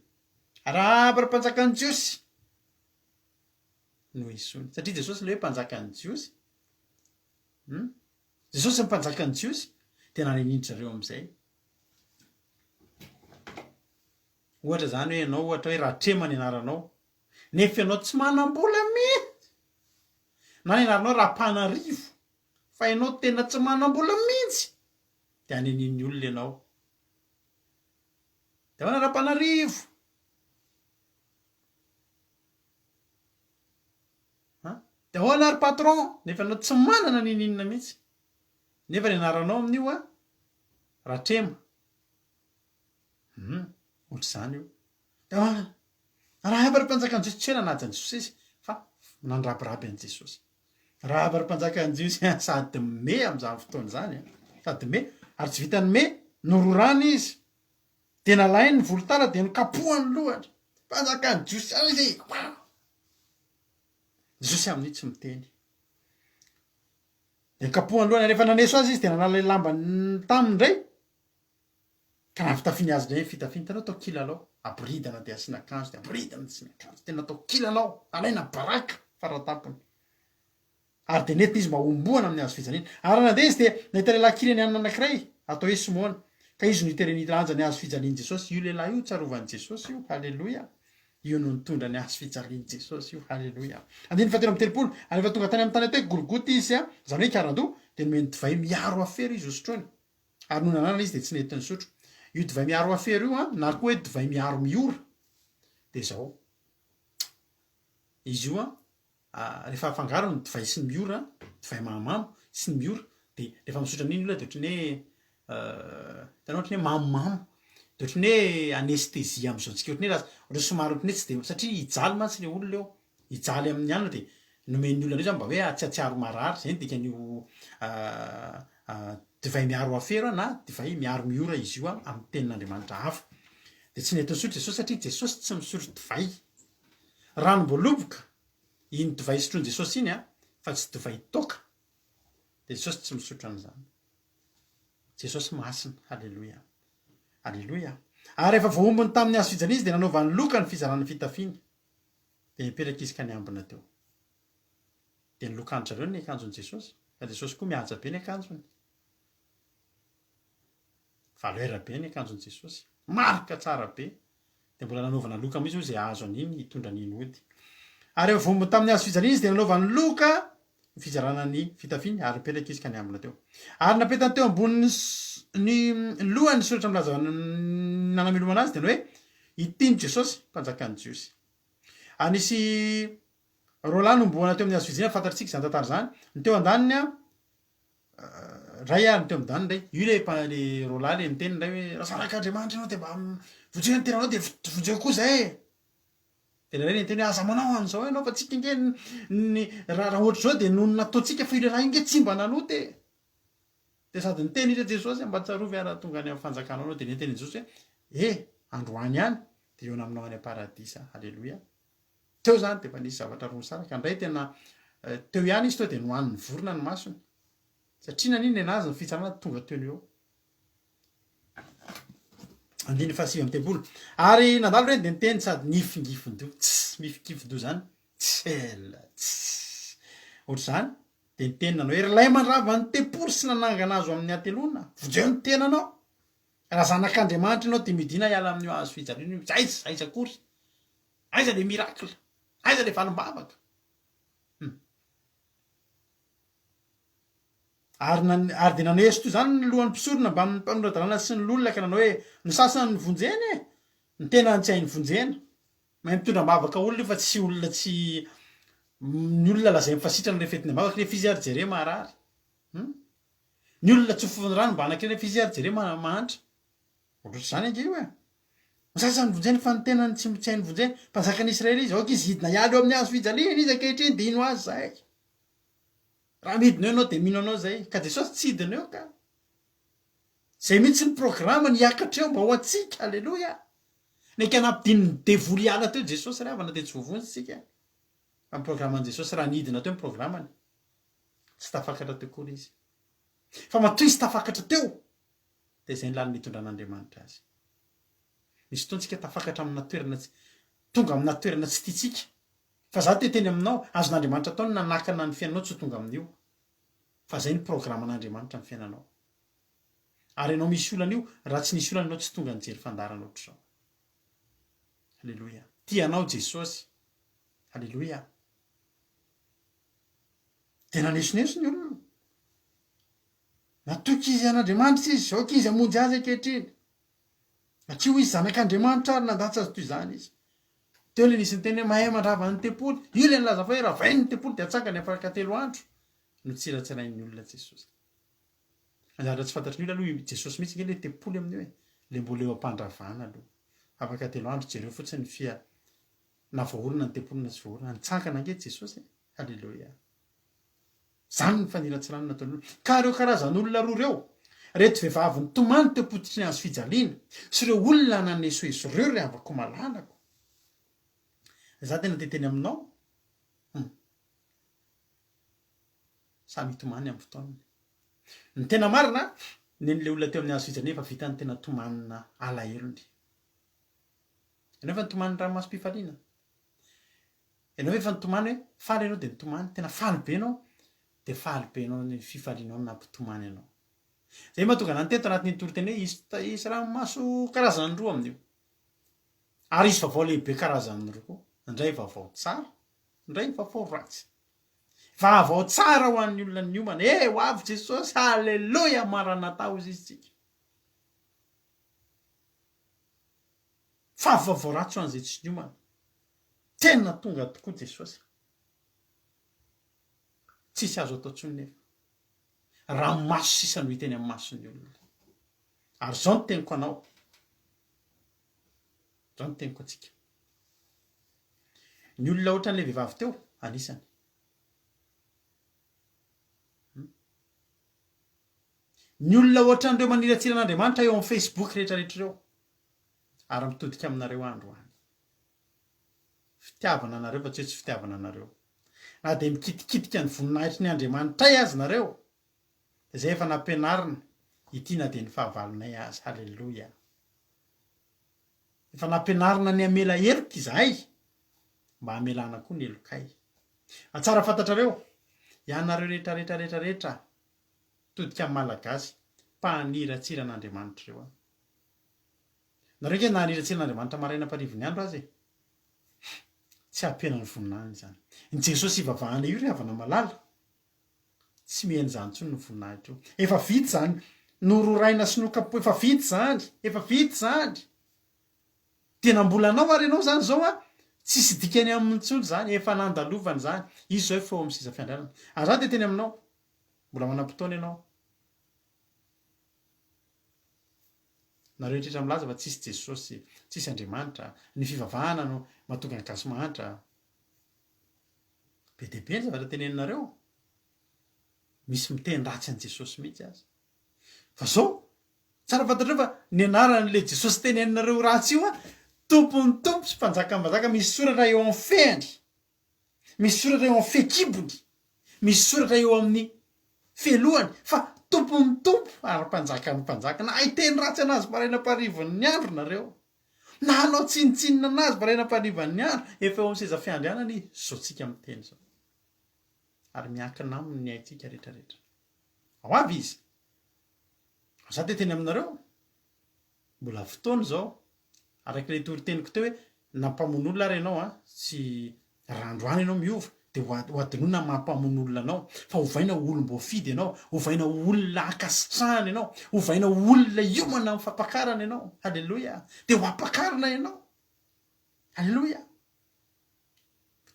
Speaker 1: Arahaba ry mpanjakan'ny Jiosy! Noesoiny. Satria Jesosy ilay hoe mpanjakan'ny Jiosy. Hum? Jesosy ny mpanjakan'ny Jiosy, dia nanenindry zareo amin'izay. Ohatra izany hoe ianao ohatra hoe Ratrema ny anaranao, nefa ianao tsy manam-bola mihitsy. Na ny anaranao Rampanarivo, fa ianao tena tsy manam-bola mihitsy, dia hanenin'ny olona ianao. Dia ahoana Rampanarivo? Dia ahoana ary patron? Nefa ianao tsy manana n'inon'inona mihitsy. Nefa ny anaranao amin'io an, Ratrema. Hum, ohatr'izany io. Dia ahoana? Arahaba ry mpanjakan'ny Jiosy, tsy hoe nanaja an'i Jesosy izy fa nandrabiraby an'i Jesosy. Arahaba ry mpanjakan'ny Jiosy an, sady me amin'izany fotoana izany an, sady me, ary tsy vitan'ny me, nororana izy. Dia nalainy ny volotala dia nokapohany ny lohany. Mpanjakan'ny Jiosy aiza e! Wow! Jesosy amin'io tsy miteny. Dia nokapohany lohany, ary rehefa naneso azy izy dia nanala ilay lamba taminy indray, ka nampitafiany azy indray ny fitafiany. Hitanao atao kilalao, aboridana dia asiana akanjo, dia aboridana dia asiana akanjo. Tena atao kilalao, alaina baraka faratampony. Ary dia nentina izy mba hohomboana amin'ny hazo fijaliana. Ary raha nandeha izy dia nahita lehilahy Kyrenianina anankiray, atao hoe Simona, ka izy no nitereny hilanja ny hazo fijalian'i Jesosy. Io lehilahy io tsarovan'i Jesosy io. Haleloia! Io no nitondra ny hazo fijalian'i Jesosy io. Haleloia! Andininy fahatelo amby telopolo. Ary rehefa tonga tany amin'ny tany atao hoe Golgota izy, izany hoe Ikarandoha, dia nomeny divay miharo afero izy hosotroiny. Ary nony nananana izy dia tsy nety nisotro. Io divay miharo afero io, na koa hoe divay miharo miora, dia izao. Izy io rehefa afangaro ny divay sy ny miora, divay mahamamo sy ny miora, dia rehefa misotra an'iny ny olona dia ohatran'ny hoe hitanao ohatran'ny hoe mamomamo, dia ohatran'ny hoe anesthésie amin'izao antsika ohatran'ny hoe lasa ohatran'ny somary ohatran'ny hoe tsy dia satria hijaly mantsy ilay olona eo, hijaly amin'ny anona dia nomen'ny olona an'io zany mba hoe tsy hahatsiaro marary, izay no dikan'io divay miharo afero na divay miharo miora izy io amin'ny tenin'Andriamanitra hafa. Dia tsy nety nisotro Jesosy satria Jesosy tsy misotro divay. Ranom-boaloboka iny divay sotroin'i Jesosy iny an, fa tsy divay toaka. Dia Jesosy tsy misotro an'izany. Jesosy masina, haleloia. Aleloia. Ary rehefa voahombony tamin'ny hazo fijaliana izy dia nanaovany loka ny fizarana ny fitafiany. Dia nipetraka izy ka niambina teo. Dia nilokan-dry zareo ny akanjon'i Jesosy, fa Jesosy koa mihaja be ny akanjony. Valeur be ny akanjon'i Jesosy. Marika tsara be. Dia mbola nanaovana loka mihitsy moa izay hahazo an'iny hitondra an'iny hody. Ary rehefa voahombo tamin'ny hazo fijaliana izy dia nanaovany loka ny fizarana ny fitafiany ary nipetraka izy ka niambina teo. Ary napetany teo ambonin'ny ny lohany ny soratra milaza ny nanamelomana azy dia ny hoe Ity ny Jesosy, Mpanjakan'ny Jiosy. Ary nisy roalahy nohomboana teo amin'ny hazo fijaliana, fantatritsika izany tantara izany. Ny teo andaniny Ray ary ny teo amin'ny daniny ray. Io le mpa le roalahy le niteny indray hoe raha zanak'Andriamanitra ianao dia mba vonjeo ny tenanao dia vonjeo koa zay e. Dia le ray niteny hoe aza manao an'izao ianao fa tsika ange ny raha raha ohatr'izao dia noho ny nataontsika fa io lehilahy io ange tsy mba nanota e. Dia sady niteny izy hoe Jesosy mba tsarovy aho raha tonga any amin'ny fanjakanao ianao. Dia niteny Jesosy hoe e androany ihany dia hihaona aminao any am-paradisa. Aleloia. Teo izany dia efa nisy zavatra roa nisaraka. Indray tena teo ihany izy teo dia nohanin'ny vorona ny masony. Satria naninona nenazy ny fitsarana tonga teo no eo. Andininy faha-39. Ary nandalo ireny dia niteny sady nifingifin-doha. Tss, mifingifindoha izany. Tsel, tss. Ohatr'izany. Dia niteny nanao hoe, Ry ilay mandrava ny tempoly sy nanangana azy ho amin'ny hateloana, vonjeo ny tenanao. Raha zanak'Andriamanitra ianao dia midina hiala amin'io hazo fijaliana io. Aiza, aiza akory. Aiza le miracle? Aiza le valim-bavaka? Hum. Ary nan, ary dia naneso toy izany ny lohan'ny mpisorona mbamin'ny mpanora-dalàna sy ny loholona ka nanao hoe, Ny sasany novonjena e! Ny tenany tsy hainy vonjena. Mahay mitondra am-bavaka olona io fa tsy olona tsy, ny olona lazainy fa sitrana rehefa entina am-bavaka nefa izy ary jereo marary. Hum. Ny olona tsofiny rano mba hanan-kena nefa izy ary jereo mahantra. Ohatrohatr'izany ange io e! Ny sasany vonjeny fa ny tenany tsy tsy hainy vonjena. Mpanjakan'i Israely izy, aoka izy hidina hiala eo amin'ny hazo fijaliana izy ankehitriny dia hino azy izahay. Raha midina eo ianao dia mino anao izahay. Ka Jesosy tsy hidina eo ka. Izay mihitsy ny programany hiakatra eo mba ho antsika. Aleloia! Neka nampidinin'ny devoly hiala teo Jesosy ry havana dia tsy voavonjy isika. Fa ny programan'i Jesosy raha nidina teo ny programany, tsy tafakatra teo akory izy. Fa matoa izy tafakatra teo dia izay ny lalana itondran'Andriamanitra azy. Misy fotoana tsika tafakatra amina toerana tsy, tonga amina toerana tsy tiantsika. Fa za te hiteny aminao, azon'Andriamanitra atao ny nanakana ny fiainanao tsy ho tonga amin'io. Fa zay ny programan'Andriamanitra amin'ny fiainanao. Ary ianao misy olana io, raha tsy nisy olana ianao tsy tonga nijery fandaharana ohatr'izao. Aleloia. Tia anao Jesosy. Aleloia. Dia nanesoneso ny olona. Natoky izy an'Andriamanitra izy, aoka izy hamonjy azy ankehitriny. Satria hoy izy, Zanak'Andriamanitra aho, ary nandatsa azy toy izany izy. Teo ilay nisy niteny hoe mahay mandrava ny tempoly. Io ilay nilaza fa hoe ravainy ny tempoly dia atsangany afaka telo andro. Notsiratsirain'ny olona Jesosy. Ny zavatra tsy fantatry ny olona aloha i Jesosy mihitsy ange ilay tempoly amin'io e. Ilay mbola eo am-pandravana aloha. Afaka telo andro jereo fotsiny ny fia na voaorina ny tempoly na tsy voaorina. Nitsangana ange Jesosy e. Haleloia. Izany ny faniratsirana nataon'ny olona. Ka ireo karazan'olona roa ireo, ireto vehivavy nitomany teo am-pototry ny hazo fijaliana, sy ireo olona nanesoeso ireo ry havako malalako. Izaho tena te hiteny aminao, hum, samy hitomany amin'ny fotoanany. Ny tena marina, nen'ilay olona teo amin'ny hazo fijaliana efa vita ny tena tomanina alahelony. Ianao efa nitomany ranomasom-pifaliana. Ianao ve efa nitomany hoe faly ianao dia nitomany, tena faly be ianao dia faly be ianao ny fifalianao no nampitomany anao. Izay mahatonga anah niteny tao anatin'iny toriteny hoe hisy hisy ranomaso karazany roa amin'io. Ary hisy vaovao lehibe karazany roa koa, indray vaovao tsara, indray vaovao ratsy. Vaovao tsara ho an'ny olona niomana, eh ho avy Jesosy, haleloia, maranatha hozy izy tsika. Fa vaovao ratsy ho an'izay tsy niomana. Tena tonga tokoa Jesosy. Tsisy azo atao intsony nefa. Ranomaso sisa no hita eny amin'ny mason'ny olona. Ary izao no teniko anao. Izao no teniko antsika. Ny olona ohatran'ilay vehivavy teo, anisany. Hmm? Ny olona ohatran'ireo maniratsira an'Andriamanitra eo amin'ny Facebook rehetrarehetra ireo. Ary mitodika aminareo aho androany. Fitiavana anareo fa tsy hoe tsy fitiavana anareo. Na dia mikitikitika ny voninahitry ny Andriamanitray aza nareo, dia izay efa nampianarina ity na dia ny fahavalonay aza. Haleloia. Efa nampianarina ny hamela heloka izahay, mba hamelana koa ny helokay. Fa tsara fantatrareo, ianareo rehetra rehetra rehetra rehetra, mitodika amin'ny Malagasy, mpaniratsira an'Andriamanitra ireo an. Nareo ange nahaniratsira an'Andriamanitra maraina amparivin'ny andro aza e! Tsy hampihena ny voninahiny izany. Ny Jesosy ivavahana io ry havana malala, tsy mihena izany intsony ny voninahitra io. Efa vita izany nororaina sy nokapohina, efa vita izany, efa vita izany. Tena mbola anao ary ianao izany izao an, tsisy dikany aminy intsony izany, efa nandalovana izany. Izy izao efa eo amin'ny seza fiandrianana. Ary izaho dia teny aminao, mbola manam-potoana ianao. Nareo rehetra milaza fa tsisy Jesosy, tsisy Andriamanitra, ny fivavahana no mahatonga ny gasy mahantra. Be dia be ny zavatra teneninareo. Misy miteny ratsy an'i Jesosy mihitsy aza. Fa zao, tsara fantatrareo fa ny anaran'ilay Jesosy teneninareo ratsy io an, Tompon'ny tompo sy Mpanjakan'ny mpanjaka, misy soratra eo amin'ny fehany. Misy soratra eo amin'ny fehikibony, misy soratra eo amin'ny fehilohany fa Tompon'ny tompo ary Mpanjakan'ny mpanjaka. Na hiteny ratsy an'azy maraina am-parivan'ny andro nareo, na hanao tsinontsinona an'azy maraina am-parivan'ny andro, efa eo amin'ny seza fiandrianana izy, izao tsika miteny izao. Ary miankina aminy ny aintsika rehetrarehetra. Ho avy izy. Za te hiteny aminareo, Mbola fotoana izao. Araka ilay toriteniko teo hoe na mpamono olona ary ianao an, tsy raha androany ianao miova dia ho hadinoina ny maha mpamono olona anao fa ovaina ho olom-boafidy ianao, ovaina ho olona ankasitrahana ianao, ovaina ho olona hiomana amin'ny fampakarana ianao. Haleloia! Dia ho ampakarina ianao. Haleloia!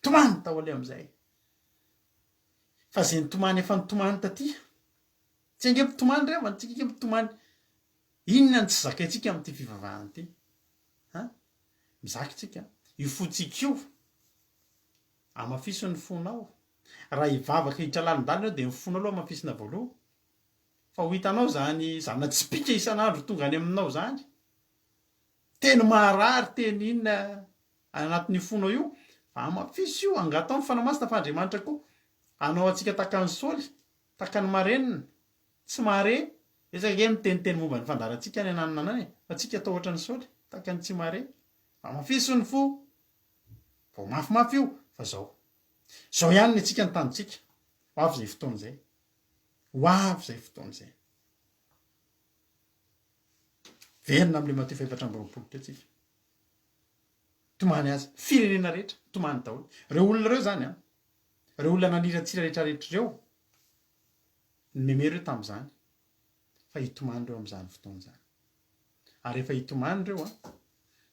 Speaker 1: Tomany tao aleha amin'izay. Fa izay nitomany efa nitomany taty. Tsy ange mitomany re havana, tsika ange mitomany. Inona no tsy zakaintsika amin'ity fivavahana ity? Ha? Mizaka tsika. Io fontsika io, amafiso ny fonao. Raha hivavaka hiditra lalindalina eo dia ny fonao aloha amafisina voaloha. Fa ho hitanao izany zana-tsipìka isan'andro tonga any aminao izany. Teny maharary, teny inona any anatin'io fonao io. Fa amafiso io, angataho ny Fanahy Masina fa Andriamanitra koa hanao antsika tahaka an'i Saoly, tahaka ny marenina. Tsy mahare, betsaka ange ny miteniteny momba ny fandaharantsika any ananona any e, fa tsika atao ohatran'i Saoly, tahaka ny tsy mahare. Amafiso ny fo, vao mafimafy io, fa zao. Zao ihany ny antsika ny tanjontsika. Ho avy izay fotoana izay. Ho avy izay fotoana izay. Verina amin'ilay Matio faha-24 teo tsika. Tomany azy. Firenena rehetra, tomany daholo. Ireo olona ireo izany an, ireo olona naniratsira rehetra rehetra ireo, Nimeme ireo tamin'izany fa hitomany ireo amin'izany fotoana izany. Ary rehefa hitomany ireo an,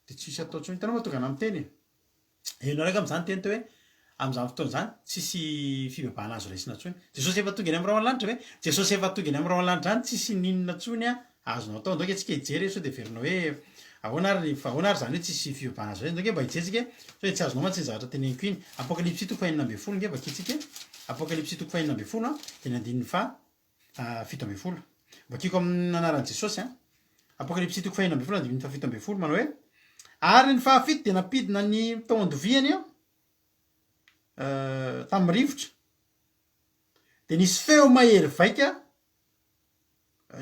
Speaker 1: dia tsy hisy atao intsony. Hitanao mahatonga anah miteny e? Henonareo angamba izany teny teo hoe amin'izany fotoana izany tsisy fibebahana azo raisina intsony. Jesosy efa tonga eny amin'ny rahona lanitra ve? Jesosy efa tonga eny amin'ny rahona lanitra any tsisy n'inona intsony azonao atao. Ndao ange tsika hijery sao dia heverinao hoe ahoana ary ny ahoana ary izany hoe tsisy fibebahana azo raisina. Ndao ange mba hijery tsika sao dia tsy azonao mantsy iny zavatra teneniko iny. Apokalypsy toko fahenina ambin'ny folo ange vakintsika e. Apokalypsy toko fahenina ambin'ny folo dia ny andininy faha 17. Vakiko amin'ny anaran'i Jesosy an. Apokalypsy toko fahenina ambin'ny folo andininy fahafito ambin'ny folo manao hoe, Ary ny fahafito dia nampidina ny tao an-doviany tamin'ny rivotra, dia nisy feo mahery vaika,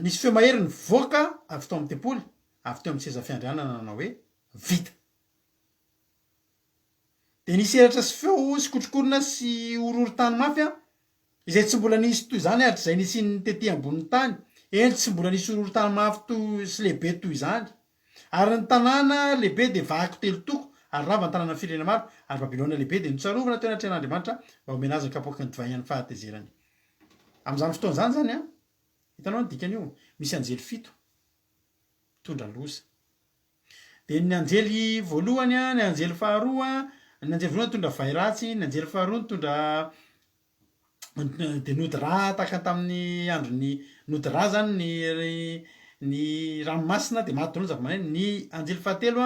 Speaker 1: nisy feo mahery nivoaka avy tao amin'ny tempoly, avy teo amin'ny seza fiandrianana nanao hoe, Vita. Dia nisy elatra sy feo sy kotrokorona sy horohorontany mafy an, izay tsy mbola nisy toy izany hatrizay nisian'ny tety ambonin'ny tany, eny, tsy mbola nisy horohorontany mafy toy sy lehibe toy izany. Ary ny tanàna lehibe dia vaky telo toko, ary rava ny tanànan'ny firenena maro, ary Babylona lehibe dia notsarovana teo anatrehan'Andriamanitra mba homena azy ny kapoaky ny divay an'ny fahatezerany. Amin'izany fotoana izany izany an, hitanao ny dikan'io, misy anjely fito mitondra loza. Dia ny anjely voalohany, ny anjely faharoa, ny anjely voalohany nitondra vay ratsy, ny anjely faharoa nitondra dia nody rà tahaka ny tamin'ny andron'ny nody rà zany ny ny ranomasina dia maty daholo ny zava-maneno, ny anjely fahatelo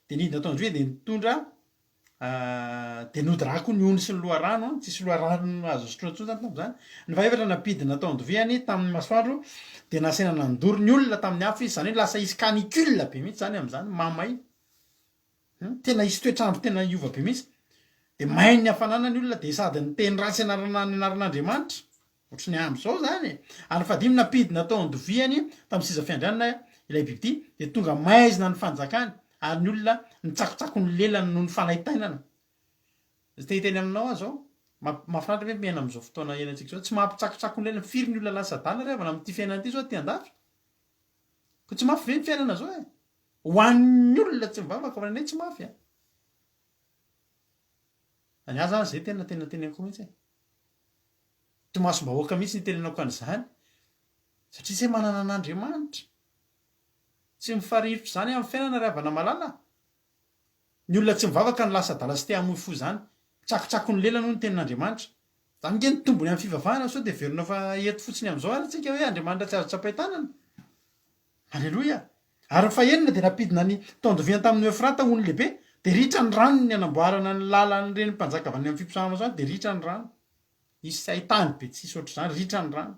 Speaker 1: dia nidina tao an-johy dia nitondra Dia nody rà koa ny ony sy ny loharano, tsisy loharano azo sotroina intsony zany tamin'izany. Ny fahefatra nampidina tao an-doviany tamin'ny masoandro dia nasaina nandoro ny olona tamin'ny afo izy, izany hoe lasa hisy canicule be mihitsy zany amin'izany, mamay. Hum, tena hisy toetr'andro tena hiova be mihitsy. Dia main'ny hafanana ny olona dia sady niteny ratsy anarana ny anaran'Andriamanitra. Ohatry ny amin'izao izany e! Ary ny fahadimy nampidina tao an-doviany tamin'ny seza fiandrianana ilay bibidia, dia tonga maizina ny fanjakany, ary ny olona nitsakotsako ny lelany noho ny fanaintainana. Te hiteny aminao aho izao, mahafinaritra ve miaina amin'izao fotoana iainantsika izao? Tsy mampitsakotsako ny lelany, firy ny olona lasa adala ry havana amin'ity fiainana ity izao aty andafy? Koa tsy mafy ve ny fiainana izao e? Ho an'ny olona tsy mivavaka, ho anay tsy mafy a! Ny ahy izany izay tena tena teneniko mihitsy e! Tomasom-bahoaka mihitsy ny itenenako an'izany satria tsy manana an'Andriamanitra. Tsy mifarirotra izany amin'ny fiainana ry havana malala a! Ny olona tsy mivavaka no lasa adala sy te hamoy fo izany. Mitsakotsako ny lelany hoy ny tenin'Andriamanitra. Izany ange ny tombony amin'ny fivavahana sao dia heverina fa eto fotsiny amin'izao ary isika hoe Andriamanitra tsy azo tsapain-tanana. Aleloia! Ary ny fahenina dia nampidina ny taon-doviany tamin'ny Eofrata ony lehibe, dia ritra ny ranony hanamboarana ny lalan'ireny mpanjaka avy any amin'ny fiposahana masoandro, dia ritra ny rano. Nisy haitany be tsisy ohatr'izany, ritra ny rano.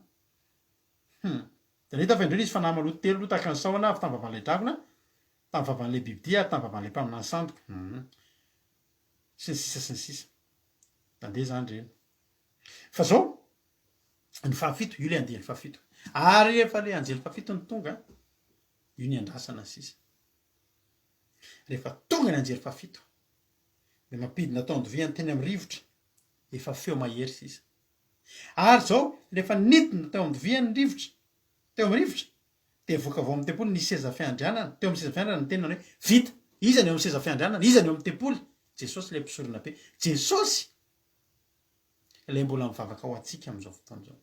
Speaker 1: Hum. Dia nahita fa indreo nisy fanahy maloto telo tahaka ny sahona avy tamin'ny vavan'ilay dragona, tamin'ny vavan'ilay bibidia ary tamin'ny vavan'ilay mpaminany sandoka. Hum. Sy ny sisa sy ny sisa. Nandeha izany ireny. Fa izao, ny fahafito, io ilay andiany fahafito. Ary rehefa ilay anjely fahafito no tonga, io ny andrasana sisa. Rehefa tonga ny anjely fahafito, dia mampidina tao an-doviany teny amin'ny rivotra, efa feo mahery sisa. Ary izao, rehefa nidina teo an-doviany ny rivotra, teo amin'ny rivotra, dia nivoaka avy ao amin'ny tempoly ny seza fiandrianana, teo amin'ny seza fiandrianana niteny nanao hoe, Vita! Iza ny eo amin'ny seza fiandrianana? Iza ny eo amin'ny tempoly? Jesosy ilay mpisoronabe. Jesosy! Ilay mbola mivavaka ho antsika amin'izao fotoana izao,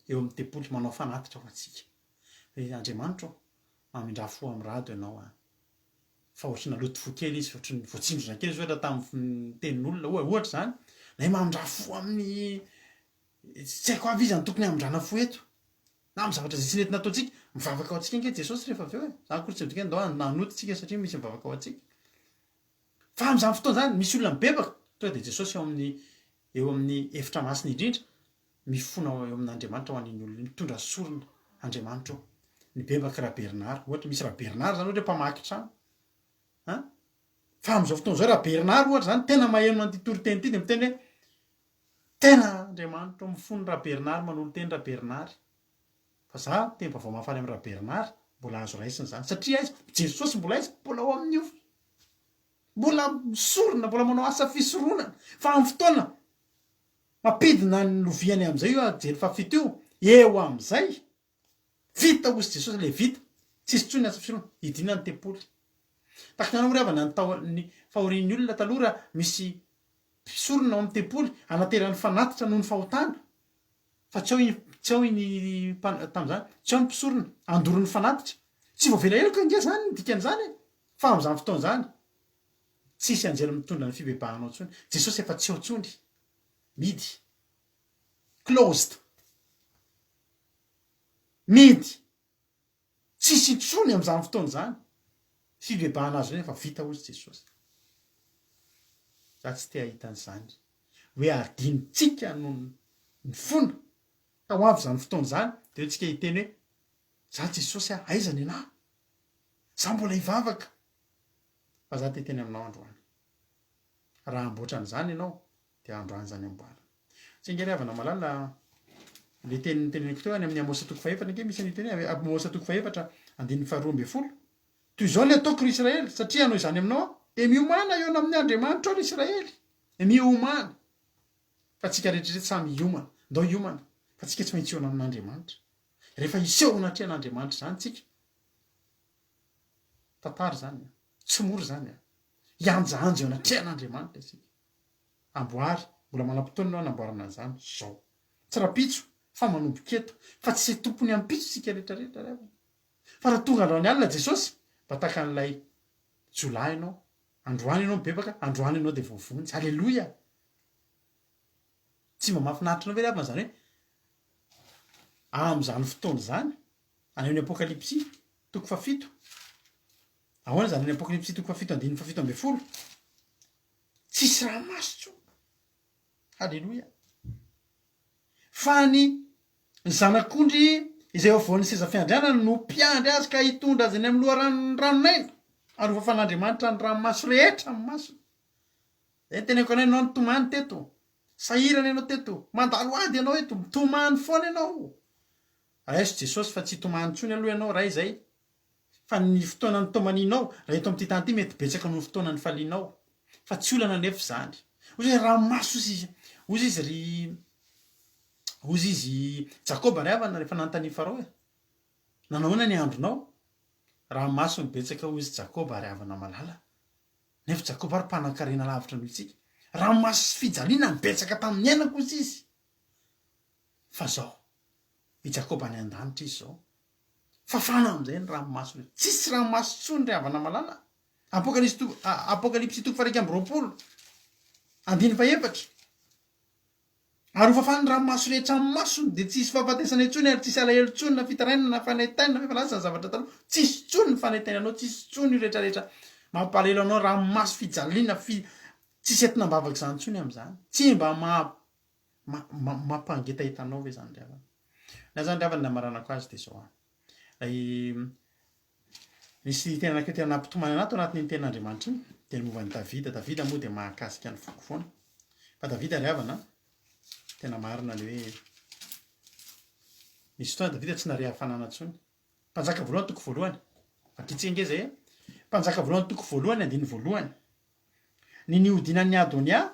Speaker 1: eo amin'ny tempoly, manao fanatitra ho antsika. Hoe, Andriamanitra ô, mamindrà fo amin'ny rado Ianao an. Fa ohatry ny naloto fo kely izy, ohatry ny voatsindrona kely izy ohatra tamin'ny tenin'olona, ohatra izany. Na hoe mamindrà fo amin'ny, tsy haiko avy iza no tokony hamindrana fo eto. Na amin'ny zavatra izay tsy nety nataontsika. Mivavaka ho antsika ange Jesosy rehefa avy eo e. Izany akory tsy midika hoe ndao hanota isika satria misy mivavaka ho antsika. Fa amin'izany fotoana izany, misy olona mibebaka, tonga dia Jesosy eo amin'ny eo amin'ny efitra masina indrindra, mifona eo amin'Andriamanitra ho an'iny olona iny, mitondra sorona, Andriamanitra ô, nibebaka Rabernard, ohatra, misy Rabernard izany ohatra hoe mpamaky trano, an! Fa amin'izao fotoana izao Rabernard ohatra izany, tena maheno an'ity toriteny ity dia miteny hoe, tena Andriamanitra ô, mifona Rabernard, manolo-teny Rabernard. Fa za miteny vaovao mahafaly amin'i Rabernard, mbola azo raisina izany, satria aiza? Jesosy mbola aiza? Mbola ao amin'ny Mbola misorona, mbola manao asa fisoronana. Fa amin'ny fotoana mampidina ny loviany amin'izay io anjely fahafito io, eo amin'izay, vita hozy Jesosy ilay vita, tsisy intsony ny asa fisoronana, hidina ny tempoly. Tahaka ny ahoana moa ry havana ny tao ny fahorian'ny olona taloha raha misy mpisorona ao amin'ny tempoly hanaterany fanatitra noho ny fahotana, fa tsy ao iny tsy ao iny tamin'izany, tsy ao ny mpisorona handoro ny fanatitra. Tsy voavela heloka ange izany ny dikan'izany e! Fa amin'izany fotoana izany, Tsisy anjely mitondra ny fibebahanao intsony. Jesosy efa tsy eo intsony. Mihidy. Closed. Mihidy. Tsisy intsony amin'izany fotoana izany. Fibebahana azo efa vita hozy Jesosy. Za tsy te hahita an'izany. Hoe adinontsika no nifona. Ka ho avy izany fotoana izany dia hoe tsika hiteny hoe za Jesosy a, aiza nenaha? Za mbola hivavaka. Fa za te hiteny aminao androany. Raha hamboatra an'izany ianao dia androany izany amboarina. Tsy ange ry havana malala le teny noteneniko teo any amin'ny Amosa toko fahefatra ange misy an'io teny io, Amosa toko fahefatra andininy faharoa ambin'ny folo. Toy izao ny ataoko ry Israely, satria hanao izany aminao aho, dia miomàna hihaona amin'ny Andriamanitrao ry Israely. Miomàna. Fa tsika rehetra rehetra samy hiomana. Ndao hiomana, fa tsika tsy maintsy hihaona amin'Andriamanitra. Rehefa hiseho anatrehan'Andriamanitra izany tsika, tantara izany an, tsy mora izany an. Hianjaanja eo anatrehan'Andriamanitra isika. Amboary, mbola manam-potoana ianao hanamboarana an'izany, zao. Tsy rahampitso, fa manomboka eto. Fa tsy izay tompony ampitso isika rehetra rehetra ry havana. Fa raha tonga androany alina Jesosy, mba tahaka an'ilay jiolahy ianao, androany ianao mibebaka, androany ianao dia voavonjy. Aleloia! Tsy mba mahafinaritra anao ve ry havana izany hoe amin'izany fotoana izany, any amin'ny Apokalypsy, toko fahafito, ahoana izany any Apokalypsy toko fahafito andininy fahafito ambin'ny folo? Tsisy ranomaso intsony. Haleloia. Fa ny Zanak'ondry izay eo afovoan'ny seza fiandrianana no mpiandry azy ka hitondra azy eny amin'ny loharanon'ny ranon'aina, ary hofafan'Andriamanitra ny ranomaso rehetra amin'ny masony. Izay no teneniko anao, ianao nitomany teto, sahirana ianao teto, mandalo ady ianao eto, mitomany foana ianao. Raiso Jesosy fa tsy hitomany intsony aloha ianao raha izay. Fa ny fotoana nitomanianao raha eto amin'ity tany ity mety betsaka noho ny fotoana nifalianao. Fa tsy olana anefa izany. Hozy hoe ranomaso hozy izy, hozy izy ry, hozy izy Jakoba ry havana rehefa nanontanian'i Farao hoe, nanao ahoana ny andronao? Ranomaso no betsaka hozy Jakoba ry havana malala. Nefa Jakoba ary mpanankarena lavitra noho isika. Ranomaso sy fijaliana no betsaka tamin'ny ainako hozy izy. Fa zao, i Jakoba any an-danitra izy zao. Fafana amin'izay ny ranomaso rehetra. Tsisy ranomaso intsony ry havana malala. Apokalypsy toko Apokalypsy toko faha-21, andininy fahefatra. Ary ho fafan'ny ranomaso rehetra amin'ny masony, dia tsy hisy fahafatesana intsony, ary tsy hisy alahelo intsony, na fitarainana, na fanaintainana, fa efa lasa ny zavatra taloha. Tsy hisy intsony ny fanaintainanao, tsy hisy intsony io rehetra rehetra mampalahelo anao, ranomaso, fijaliana, fi, tsisy entina am-bavaka izany intsony amin'izany. Tsy mba maha Mampangetaheta anao ve izany ry havana? Ny ahy izany ry havana ny hamaranako azy dia izao an. Ilay nisy teny anankiray tena nampitomany anah tao anatin'iny tenin'Andriamanitra iny dia ny momba an'i Davida. Davida moa dia mahakasika ny foko foana. Fa Davida ry havana tena marina ilay hoe nisy fotoana Davida tsy nahare hafanana intsony. Mpanjaka voalohany toko voalohany. Vakitsika ange izay e. Mpanjaka voalohany toko voalohany andininy voalohany. Ny nihodinan'i Adonia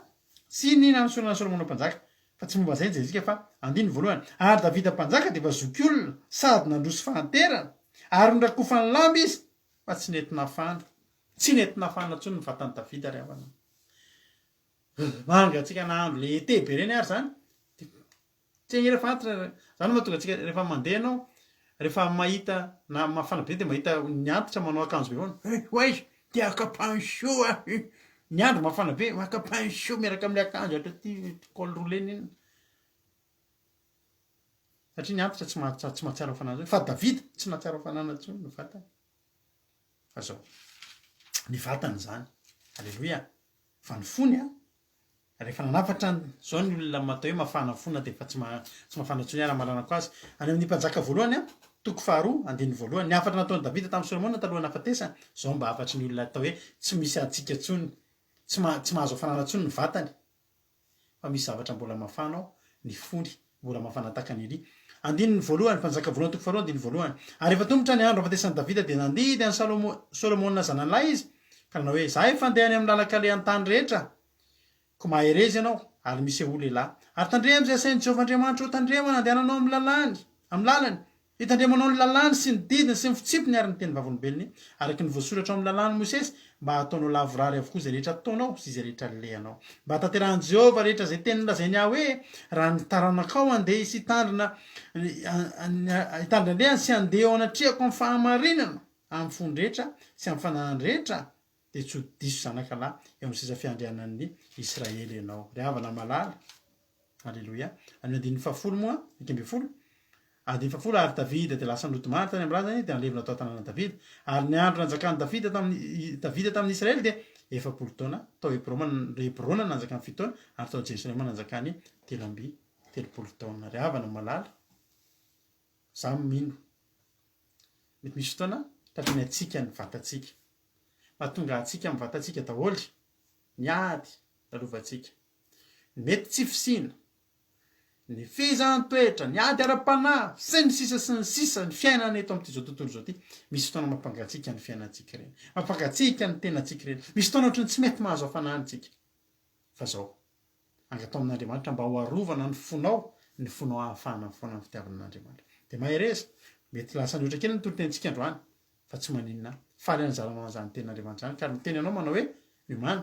Speaker 1: sy ny nanosorana an'i Solomona mpanjaka. Fa tsy momba an'izay ny jerentsika fa andininy voalohany. Ary Davida mpanjaka dia efa zokiolona sady nandroso fahanterana, ary norakofany lamba izy, fa tsy nety nafana. Tsy nety nafana intsony ny vatan'i Davida ry havana. Mangatsiaka nahandro le été be ireny ary izany. Tsy ange rehefa antitra, zany no mahatonga antsika rehefa mandeha ianao, rehefa mahita na mafana be dia mahita ny antitra manao akanjo be foana, eh ho aiza? Te haka pain chaud aho eh! Ny andro mafana be, maka pain chaud miaraka amin'ilay akanjo hatraty col roulé n'inona. Satria ny antitra tsy mahatsiaro tsy mahatsiaro hafanana intsony, fa Davida tsy nahatsiaro hafanana intsony ny vatany. Fa zao, ny vatany izany, aleloia, fa ny fony an, Rehefa nanafatra an zao ny olona atao hoe mafana fo na dia efa tsy tsy mafana intsony ara maranako azy. Any amin'ny Mpanjaka voalohany an, toko faharoa, andininy voalohany, ny hafatra nataon'i Davida tamin'i Solomona talohan'ny nahafatesany, zao mba hafatry ny olona atao hoe tsy misy hatsiaka intsony, tsy ma tsy mahazo hafanana intsony ny vatany, fa misy zavatra mbola mafana ao, ny fony mbola mafana tahaka an'i Elia. Andininy voalohany, Mpanjaka voalohany toko faharoa andininy voalohany. Ary rehefa tomotra ny andro hahafatesan'i Davida dia nandidy an'i Salomo Solomona zanany lahy izy, ka nanao hoe, Izaho efa handeha any amin'ny lalan-kalehan'ny tany rehetra, koa mahereza ianao, ary misehoa lehilahy. Ary tandremo izay asain'i Jehovah Andriamanitrao tandremana, andehananao amin'ny lalàny, amin'ny lalany, hitandremanao ny lalàny sy ny didiny sy ny fitsipiny ary ny teny vavolombelony, araka ny voasoratra ao amin'ny lalàn'i Mosesy, mba hataonao lavorary avokoa izay rehetra ataonao sy izay rehetra alehanao. Mba hahatanterahan'i Jehovah rehetra izay teny nolazainy ahy hoe, Raha ny taranakao handeha sy hitandrina hitandrina alehany sy handeha eo anatrehako amin'ny fahamarinana, amin'ny fony rehetra sy amin'ny fananany rehetra, dia tsy ho diso zanaka lahy eo amin'ny seza fiandrianan'ny Israely ianao. Ry havana malala, Aleloia. Amin'ny andininy fahafolo moa, 11, andininy fahafolo, Ary Davida dia lasa nodimandry tany amin'ny razany, dia nalevina tao an-tanànan'i Davida. Ary ny andro nanjakan'i Davida tamin'ny Davida tamin'ny Israely dia 40 taona, tao Hebroma Hebrona nanjakany fito taona, ary tao Jerosalema nanjakany 33 taona. Ry havana malala, za mino, mety misy fotoana tratry ny hatsiaka ny vatantsika. Mahatonga hatsiaka amin'ny vatantsika daholo ny ady lalovantsika. Ny mety tsy fisiana, ny fizahan-toetra, ny ady ara-panahy, sy ny sisa sy ny sisa, ny fiainana eto amin'ity izao tontolo izao ity, misy fotoana mampangatsiaka ny fiainantsika ireny, mampangatsiaka ny tenantsika ireny, misy fotoana ohatran'ny tsy mety mahazo hafanana isika. Fa izao, angataho amin'Andriamanitra mba ho arovana ny fonao, ny fonao hahafahana mifoana ny fitiavana an'Andriamanitra. Dia mahereza, mety lasa nihoatra kely ny toritenintsika androany, fa tsy maninona, faly anzaranao an'izany tenin'Andriamanitra izany, ka ary miteny anao manao hoe, miomàna,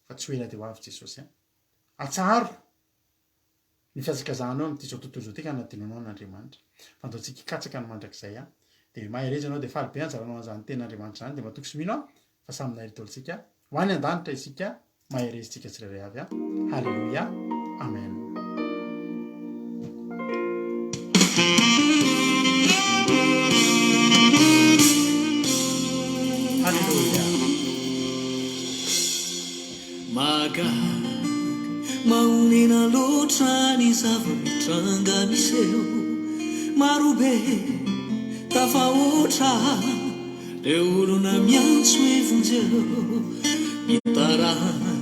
Speaker 1: fa tsy ho ela dia ho avy Jesosy an! Atsaharo ny fihazakazahanao amin'ity izao tontolo izao ity ka hanadinoanao an'Andriamanitra. Fa andao tsika hikatsaka ny mandrakizay an! Dia mahereza ianao dia faly be anjaranao an'izany tenin'Andriamanitra izany dia matoky sy mino aho fa samy nahery daholo tsika. Ho any an-danitra isika, mahereza tsika tsirairay avy an! Haleloia! Amen. Haleloia.
Speaker 3: Mahagaga, mahonena loatra ny zava-mitranga miseho. Marobe, tafahoatra, reo olona miantso hoe vonjeo. Mitaraina,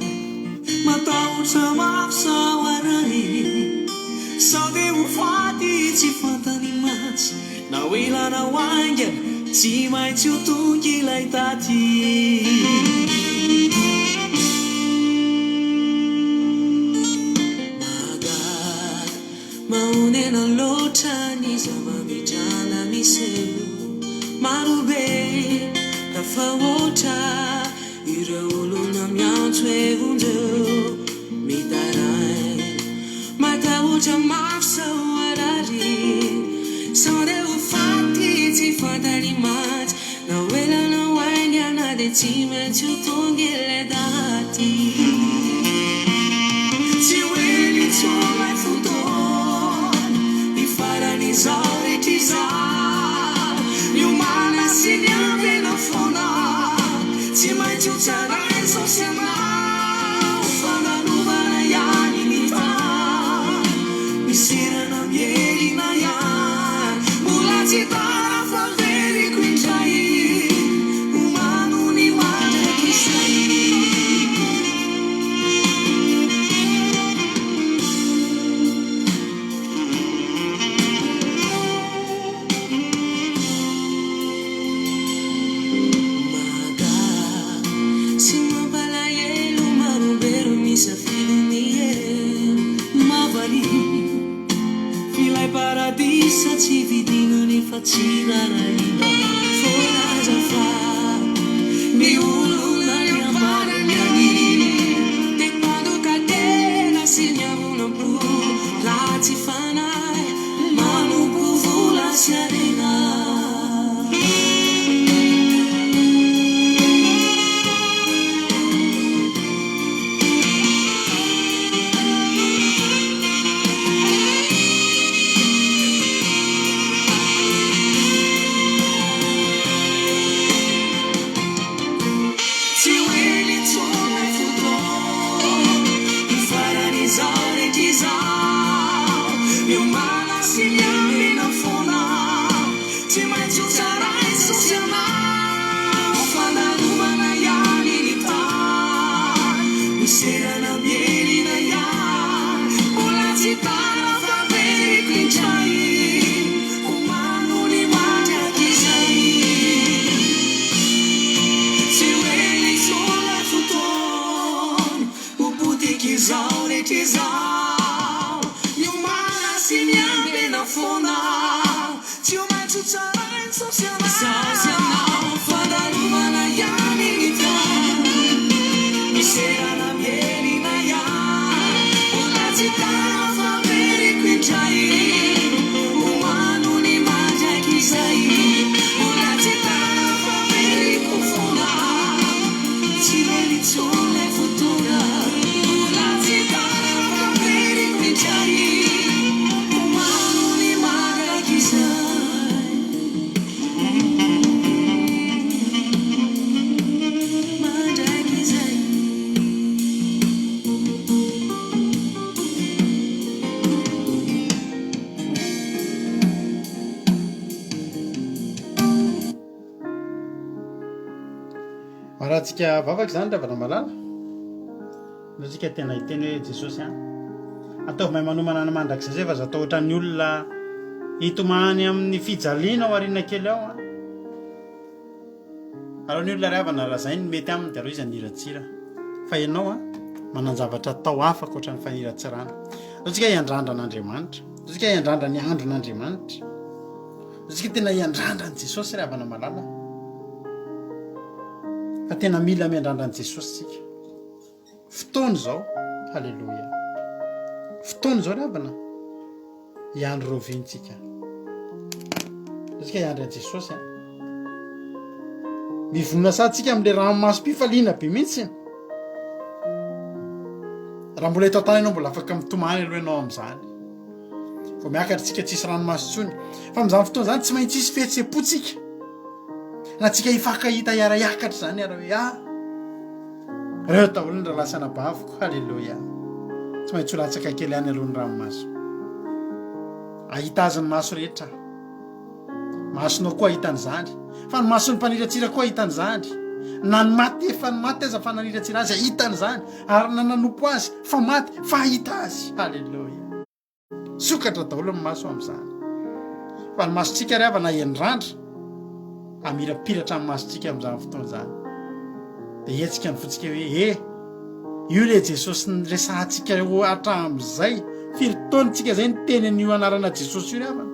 Speaker 3: matahotra mafy sao harary, sao dia ho faty tsy fantany mantsy. Na ho ela na ho haingana, tsy maintsy ho tonga ilay daty. Mahagaga, mahonena loatra ny zava-mitranga miseho. Marobe, tafahoatra, ireo olona miantso hoe vonjeo. Mitaraina, matahotra mafy sao harary, sao dia ho faty tsy fantany mantsy, na ho ela na ho haingana dia tsy maintsy ho tonga ilay daty. Tsy ho ela intsony ilay fotoana, hifaran'izao rehetra izao, miomàna sy miambina foana, tsy maintsy ho tsaraina izao sy ianao. Fandalovana ihany ny tany, miserana miherina ihany, mbola tsy tara fa veriko indray, omano ny mandrakizay. Mahagaga sy mampalahelo marobe ireo misafidy ny helo. Mahavariana f'ilay paradisa tsy vidina nefa tsy rarahina. Voalaza fa ny olona ny ambarany any dia mpandoka tena sy miavona am-po ratsy fanahy manompo vola sy harena. Tsy ho ela intsony ilay fotoana hifaran'izao rehetra izao. Miomàna sy miambina foana, tsy maintsy ho tsaraina sy ianao. Fandalovana ihany ny tany, miserana miherina ihany. Mbola tsy tara fa veriko indray, omano ny mandrakizay. Tsy ho ela intsony ilay fotoana, ho potika izao rehetra izao. Miomàna sy miambina foana, tsy ho maintsy ho tsaraina sao sy anao. Fandalovana ihany ny tany, miserana miherina ihany. Mbola tsy tara fa veriko indray, omano ny mandrakizay. Mbola tsy tara fa veriko foana, tsy.
Speaker 1: Hiarahantsika vavaka izany ry havana malala. Ndao tsika tena hiteny hoe Jesosy an. Ataovy mahay manomana ny mandrakizay zay fa za tahotra ny olona hitomany amin'ny fijaliana ao aoriana kely ao an. Aleo ny olona ry havana raha zay no mety aminy dia aleo izy haniratsira. Fa ianao an, manan-javatra atao hafa ankoatra ny faniratsirana. Ndao tsika hiandrandra an'Andriamanitra. Ndao tsika hiandrandra ny andron'Andriamanitra. Ndao tsika tena hiandrandra an'i Jesosy ry havana malala. Fa tena mila miandrandra an'i Jesosy tsika. Fotoana izao. Haleloia. Fotoana izao ry havana. Hiandry rovintsika. Tsika hiandry an'i Jesosy an. Mivonona sady tsika amin'ilay ranomasom-pifaliana be mihitsy. Raha mbola eto an-tany ianao mbola afaka mitomany aloha ianao amin'izany. Vao miakatra tsika tsisy ranomaso intsony. Fa amin'izany fotoana izany tsy maintsy hisy fihetseham-po tsika. Na tsika hifankahita hiara-hiakatra izany ary hoe ah Reo daholo ny rahalahy sy anabaviko, haleloia. Tsy maintsy ho latsaka kely ihany aloha ny ranomaso. Ahita azy ny maso rehetra. Masonao koa ahita an'izany. Fa ny mason'ny mpaniratsira koa ahita an'izany. Na ny maty efa ny maty aza fa naniratsira azy ahita an'izany. Ary na nanompo azy fa maty fa ahita azy. Haleloia. Sokatra daholo ny maso amin'izany. Fa ny masontsika ry havana henirandra, hamirapiratra ny masontsika amin'izany fotoana izany. Dia hihetsika ny fontsika hoe, he, io ilay Jesosy niresahantsika hatramin'izay. Firy taona tsika izay niteny an'io anarana Jesosy io ry havana?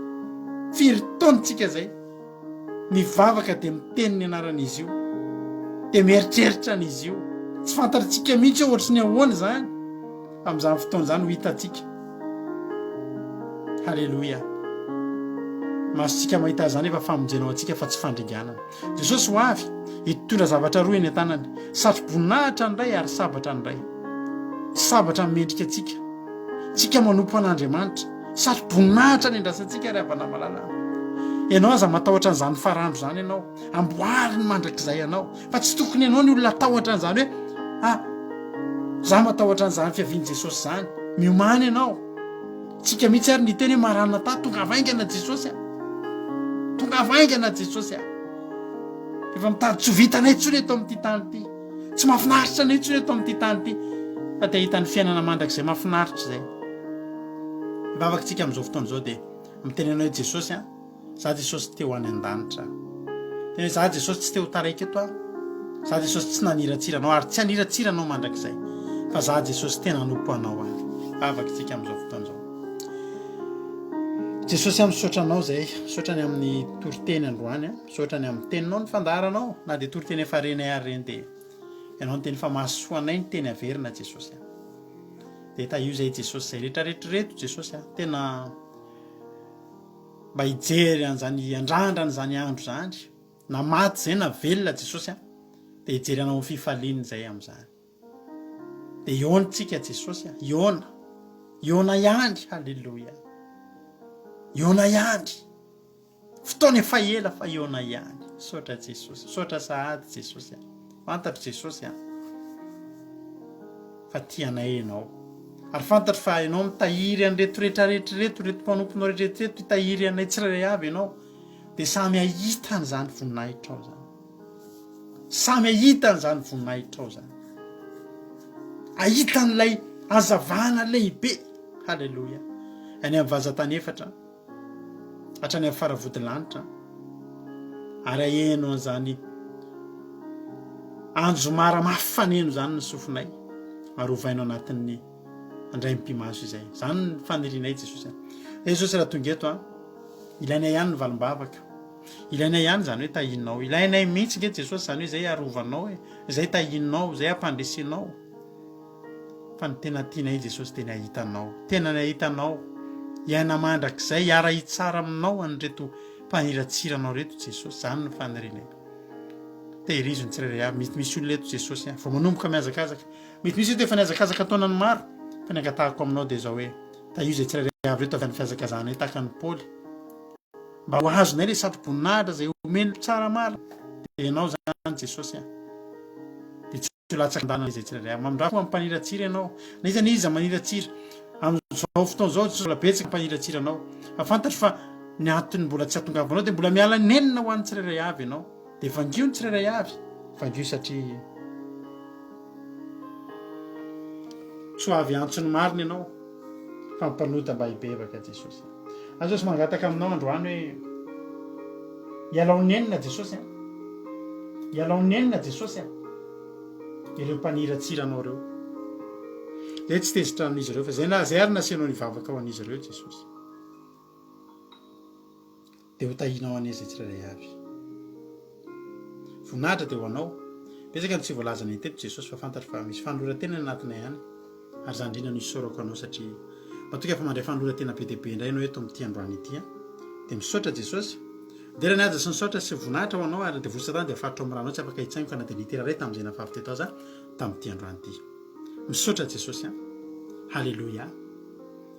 Speaker 1: Firy taona tsika izay? Mivavaka dia miteny ny anaran'izy io. Dia mieritreritra an'izy io. Tsy fantatritsika mihitsy hoe ohatry ny ahoana izany. Amin'izany fotoana izany ho hitantsika. Haleloia. Masontsika mahita izany efa famonjena ho antsika fa tsy fandringanana. Jesosy ho avy hitondra zavatra roa eny an-tanany. Satroboninahitra ny iray ary sabatra ny iray. Sabatra mendrika antsika. Tsika manompo an'Andriamanitra. Satroboninahitra ny andrasantsika ry havana malala. Ianao aza matahotra an'izany farandro izany ianao. Amboary ny mandrakizay anao. Fa tsy tokony ianao ny olona hatahotra an'izany hoe ah za matahotra an'izany fiavian'i Jesosy izany. Miomàna ianao. Tsika mihitsy ary niteny hoe Maranatha, tongava haingana Jesosy a. Tongava haingana Jesosy a. Efa mitady tsy ho vitanay intsony eto amin'ity tany ity. Tsy mahafinaritra anay intsony eto amin'ity tany ity. Fa te hahita ny fiainana mandrakizay mahafinaritra izay. Mivavaka tsika amin'izao fotoana izao dia miteny anao hoe Jesosy a. Za Jesosy te ho any an-danitra. Tena hoe za Jesosy tsy te ho taraiky eto aho. Za Jesosy tsy naniratsira anao ary tsy haniratsira anao mandrakizay. Fa za Jesosy tena hanompo anao aho. Vavaka isika amin'izao fotoana izao. Jesosy aho misaotra anao izay. Misaotra ny amin'ny toriteny androany. Misaotra ny amin'ny teninao ny fandaharanao. Na dia toriteny efa renay ary ireny dia ianao niteny fa mahasoa anay ny teny averina Jesosy a. Dia tahio izay Jesosy izay rehetra rehetra ireto Jesosy a. Tena Mba hijery an'izany hiandrandra an'izany andro izany, na maty izay na velona Jesosy an, dia hijery anao amin'ny fifaliana izay amin'izany. Dia hihaona tsika Jesosy an, hihaona, hihaona ihany, haleloia. Hihaona ihany. Fotoana efa ela fa hihaona ihany. Misaotra Jesosy, misaotra sahady Jesosy an. Fantatro Jesosy an. Fa tia anay Ianao. Ary fantatro fa Ianao mitahiry an'ireto rehetrarehetra ireto, ireto mpanomponao rehetrarehetra ireto, hitahiry anay tsirairay avy Ianao. Dia samy hahita an'izany voninahitrao izany. Samy hahita an'izany voninahitrao izany. Hahita an'ilay hazavana lehibe. Haleloia. Any amin'ny vazan-tany efatra. hatrany amin'ny faravodilanitra ary haheno an'izany anjomara mafy faneno izany ny sofinay ary hovaino anatin'ny andray mpimaso izay. Izany ny fanirianay Jesosy. Jesosy raha tonga eto a, ilainay ihany ny valim-bavaka. Ilainay ihany izany hoe tahinao. Ilainay mihitsy nge Jesosy izany hoe izay arovanao e, izay tahinao, izay ampandresenao. Fa ny tena tianay Jesosy dia ny hahita Anao, tena ny hahita Anao, hiaina mandrakizay, hiara-hitsara aminao an'ireto mpaniratsira Anao ireto Jesosy, izany no fanirianay. Tehirizo ny tsirairay avy, mety misy olona eto Jesosy a, vao manomboka mihazakazaka, mety misy eto efa nihazakazaka taonany maro, fa ny angatahako aminao dia izao hoe, tahio izay tsirairay avy ireto avy any fihazakazahanay tahaka an'i Paoly, mba ho azonay ilay satroboninahitra izay omen'ny mpitsara marina, dia Ianao izany Jesosy a. Dia tsy Tsy ho latsaka an-dalana izay tsirairay avy. Mamindrà fo amin'ny mpaniratsira ianao. Na iza na iza maniratsira. Amin'izao fotoana izao tsy mbola betsaka ny mpaniratsira anao. Fa fantatro fa ny antony mbola tsy hahatongavanao dia mbola miala nenina ho an'ny tsirairay avy ianao. Dia vangio ny tsirairay avy. Vangio satria. Tsy ho avy hiantso ny marina ianao fa ny mpanota mba hibebaka Jesosy a. Jesosy mangataka aminao androany hoe ialao nenina Jesosy a. Ialao nenina Jesosy a. Ireo mpaniratsira anao ireo. Zay tsy tezitra amin'izy ireo fa zay na zay ary nasianao nivavaka ho an'izy ireo Jesosy. Dia ho tahianao anie izay tsirairay avy. Voninahitra dia ho anao. Betsaka ny tsy voalazanay teto Jesosy fa fantatro fa misy fanoloran-tena any anatinay any ary izany indrindra no isaorako anao satria matoky aho fa mandray fanoloran-tena be dia be indray ianao eto amin'ity androany ity an. Dia misaotra Jesosy. Dera ny haja sy ny saotra sy voninahitra ho anao ary ny devoly satana dia faritra ao amin'ny ranao tsy afaka hitsaingoka na dia litera iray tamin'izay nafafy teto aza tamin'ity androany ity. Misaotra Jesosy an. Haleloia.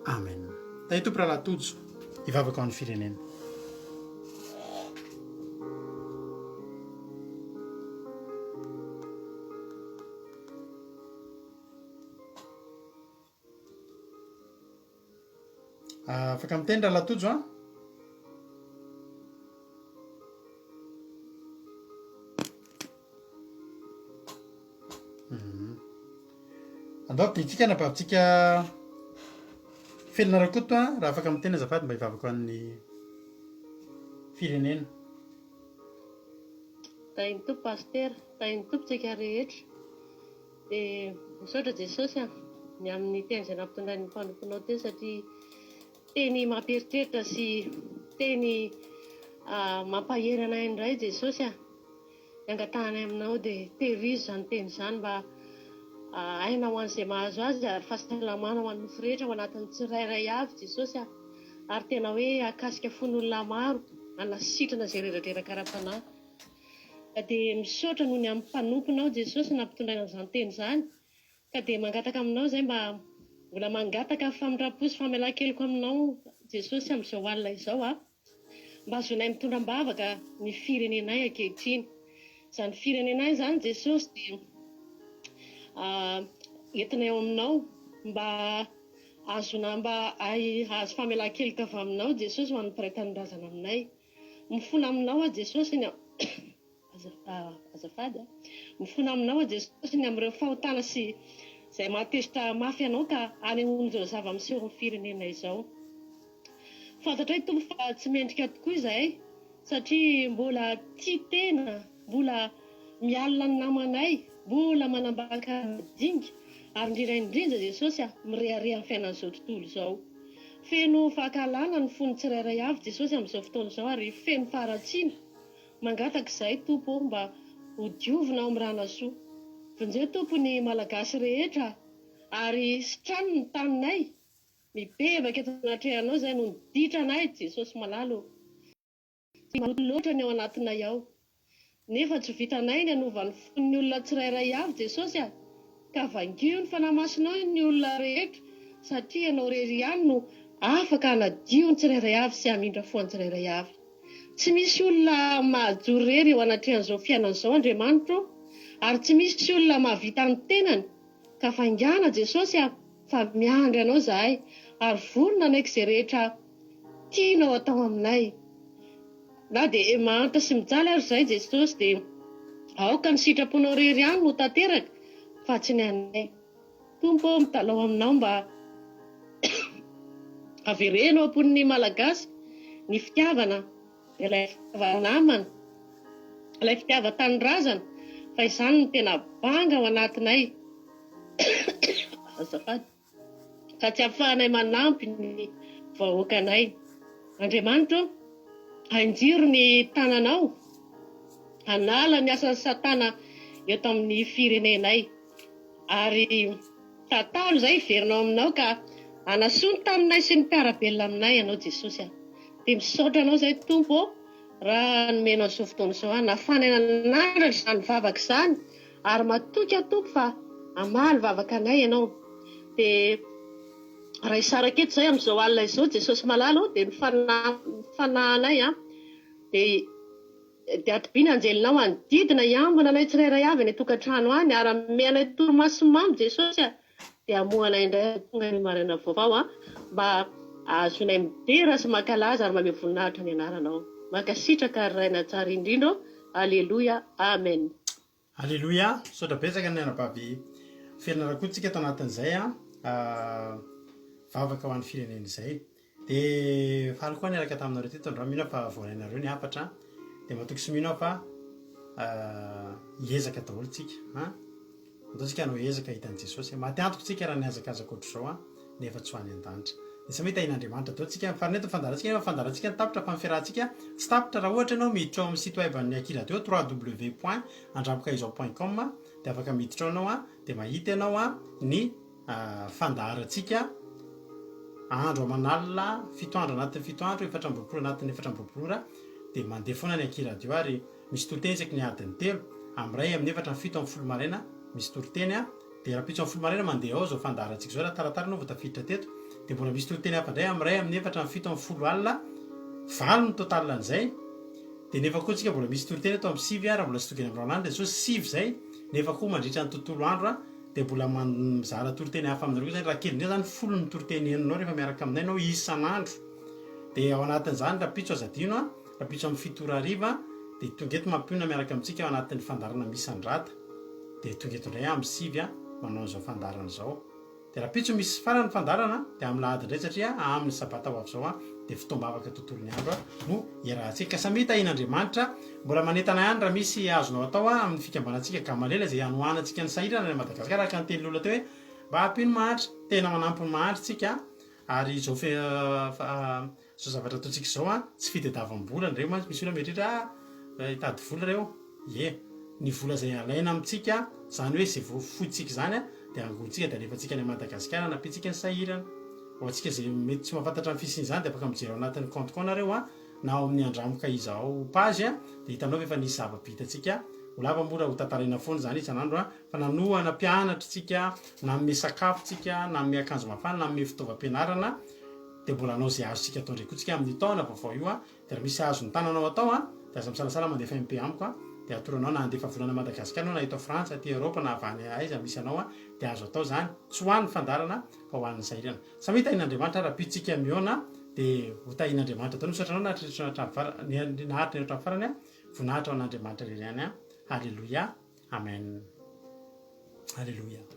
Speaker 1: Amen. Tahia Tompo Rahalahy Tojo hivavaka ho an'ny firenena. Ah, afaka miteny Rahalahy Tojo an. Andao ampidirintsika anabavintsika Felina Rakoto a, raha afaka miteny azafady mba hivavaka ho an'ny firenena.
Speaker 5: Tahin'ny Tompo Pasitera, tahin'ny Tompo tsika rehetra. Dia misaotra Jesosy a, ny amin'ny teny izay nampitondrain'ny mpanomponao teo satria teny mampieritreritra sy teny mampahery anay indray Jesosy a. Ny angatahanay aminao dia tehirizo izany teny izany mba aina ho an'izay mahazo azy ary fahasalamana ho an'ny nofo rehetra ao anatin'ny tsirairay avy Jesosy a! Ary tena hoe hahakasika fon'olona maro hanasitrana izay reradreraka ara-panahy. Ka dia misaotra noho ny amin'ny mpanomponao Jesosy nampitondraina an'izany teny izany ka dia mangataka aminao izay mba mbola mangataka famindram-po sy famelan-keloka aminao Jesosy amin'izao alina izao a! Mba azonay mitondra am-bavaka ny firenenay ankehitriny. Izany firenenay izany Jesosy dia entinay ao aminao mba azona mba hahazo famelan-keloka avy aminao Jesosy ho an'ny mpiray tanindrazana aminay. Mifona aminao aho Jesosy ny Azafady a. Mifona aminao aho Jesosy ny amin'ireo fahotana sy izay mahatezitra mafy anao ka anehoan'izao zava-miseho amin'ny firenena izao. Fantatray Tompo fa tsy mendrika tokoa izahay satria mbola tia tena, mbola mialona ny namanay, mbola manambaka madinika ary indrindra indrindra Jesosy a, mirehareha amin'ny fiainan'izao tontolo izao. Feno fankahalana ny fon'ny tsirairay avy Jesosy amin'izao fotoana izao ary feno faharatsiana. Mangataka izahay Tompo ô mba ho diovina ao amin'ny ranasoa. Vonjeo Tompo ny Malagasy rehetra ary sitrano ny taninay. Mibebaka eto anatrehanao izahay noho ny ditranay Jesosy malala ô. Tsy maloto loatra ny ao anatinay ao. Nefa tsy vitanay ny hanova ny fon'ny olona tsirairay avy Jesosy a! Ka vangio ny Fanahy Masinao ny olona rehetra satria Ianao irery ihany no afaka hanadio ny tsirairay avy sy hamindra fo an'ny tsirairay avy. Tsy misy olona mahajoro irery eo anatrehan'izao fiainana izao Andriamanitro ô! Ary tsy misy olona mahavita ny tenany ka faingàna Jesosy a! Fa miandry Anao izahay ary vonona hanaiky izay rehetra tianao atao aminay. Na dia mahantra sy mijaly ary izahay Jesosy dia aoka ny sitraponao irery ihany no ho tanteraka fa tsy ny anay. Tompo ô mitalaho aminao mba avereno ao am-pon'ny Malagasy ny fitiavana, ilay fitiava-namana, ilay fitiavan-tanindrazana fa izany no tena banga ao anatinay. Azafady. Ka tsy ahafahanay manampy ny vahoakanay. Andriamanitra ô, anjiro ny tananao hanala ny asan'i Satana eto amin'ny firenenay. Ary tantaro izay hiverina ao aminao ka hanasoa ny taninay sy ny mpiara-belona aminay ianao Jesosy a. Dia misaotra anao izay Tompo ô raha nomenao izao fotoana izao aho nahafahanay nanandratra izany vavaka izany ary matoky aho Tompo fa hamaly vavaka anay ianao. Dia raha hisaraka eto izay amin'izao alina izao Jesosy malala ô dia ny fanahy ny fanahinay an dia Dia atobia ny anjelinao hanodidina hiambina anay tsirairay avy any an-tokantrano any ary hanome anay torimaso mamy Jesosy a! Dia hamoha anay indray ary tonga ny maraina vaovao a! Mba hahazoanay midera sy mankalaza ary mamehy voninahitra ny anaranao. Mankasitraka ry Rainay tsara indrindra ô! Aleloia! Amen!
Speaker 1: Aleloia! Misaotra betsaka ny anabavy Felina Rakoto tsika tao anatin'izay a! Vavaka ho an'ny firenena izay. Dia faly koa niaraka taminareo teto androany, mino aho fa voarainareo ny hafatra, dia matoky sy mino aho fa hiezaka daholo tsika an! Andao tsika hanao ezaka hahita an'i Jesosy, maty antoka tsika raha nihazakazaka ohatr'izao an, nefa tsy ho any an-danitra. Dia samy tahian'Andriamanitra daholo tsika, mifarana eto ny fandaharantsika nefa ny fandaharantsika no tapitra fa ny fiarahantsika tsy tapitra raha ohatra ianao miditra ao amin'ny site web an'ny Aky Radio, www point andrambokaizao point com, dia afaka miditra ao ianao an, dia mahita ianao an ny fandaharantsika andro aman'alina, fito andro anatin'ny fito andro, 24 anatin'ny 24 ora, dia mandeha foana ny Aky Radio ary misy toriteny isaky ny adiny telo, amin'ny iray, amin'ny efatra, amin'ny fito, amin'ny folo maraina misy toriteny, dia rahampitso amin'ny folo maraina mandeha ao izao fandaharantsika izao, raha taratara ianao vao tafiditra teto, dia mbola misy toriteny hafa indray amin'ny iray, amin'ny efatra, amin'ny fito, amin'ny folo alina, valo ny total an'izay, dia nefa koa tsika mbola misy toriteny eto amin'ny sivy, raha mbola tsy tonga eny amin'ny roanandro dia sao sivy izay, nefa koa mandritra ny tontolo andro. Dia mbola mizara toriteny hafa aminareo koa zany, raha kely indrindra zany folo ny toriteny henonao rehefa miaraka aminay ianao isan'andro. Dia ao anatin'izany rahampitso aza adino an, rahampitso amin'ny fito ora hariva dia tonga eto mampionona miaraka amintsika ao anatin'ny fandaharana Misandrata. Dia tonga eto indray aho amin'ny sivy an, manao an'izao fandaharana izao. Dia rahampitso misy farany ny fandaharana dia amin'ny lahady indray satria amin'ny sabata ho avy izao dia fotoam-bavaka tontolon'ny andro no iarahantsika. Ka samia tahian'Andriamanitra. Mbola manentana ihany raha misy azonao atao amin'ny fikambanantsika Gamalela izay hanohanantsika ny sahirana any Madagasikara araka ny tenin'ny olona teo hoe mba ampio ny mahantra. Tena manampy ny mahantra isika ary izao izao zavatra ataontsika izao tsy fitadiavam-bola indreo mantsy misy olona mieritreritra ah hitady vola ireo. Ie, ny vola izay alaina amintsika, izany hoe izay voafointsika izany dia angonintsika dia alefantsika any Madagasikara hanampiantsika ny sahirana. Ho antsika izay mety tsy mahafantatra ny fisian'izany dia afaka mijery ao anatin'ny compte-ko nareo an, na ao amin'ny andramoka izao page dia hitanao fa efa nisy zava-bitantsika. Ho lava moa raha ho tantaraina foana izany isan'andro an, fa nanohana mpianatra tsika, nanome sakafo tsika, nanome akanjo mafana, nanome fitaovam-pianarana, dia mbola hanao izay azontsika atao indray koa tsika amin'io taona vaovao io an. Dia raha misy azon'ny tananao atao an, dia aza misalasala mandefa MP amiko an, dia atoro anao na handefa vola any Madagascar anao na eto Frantsa, aty Europe na avy any aiza misy anao an, dia azo atao izany, tsy ho an'ny fandaharana fa ho an'ny sahirana. Samia tahin'Andriamanitra rahampitso-tsika mihaona dia ho tahin'Andriamanitra daholo, misaotra anao naharitra hatramin'ny farany, naharitra hatramin'ny farany an, voninahitra ho an'Andriamanitra irery ihany an, Haleloia, Amen. Haleloia.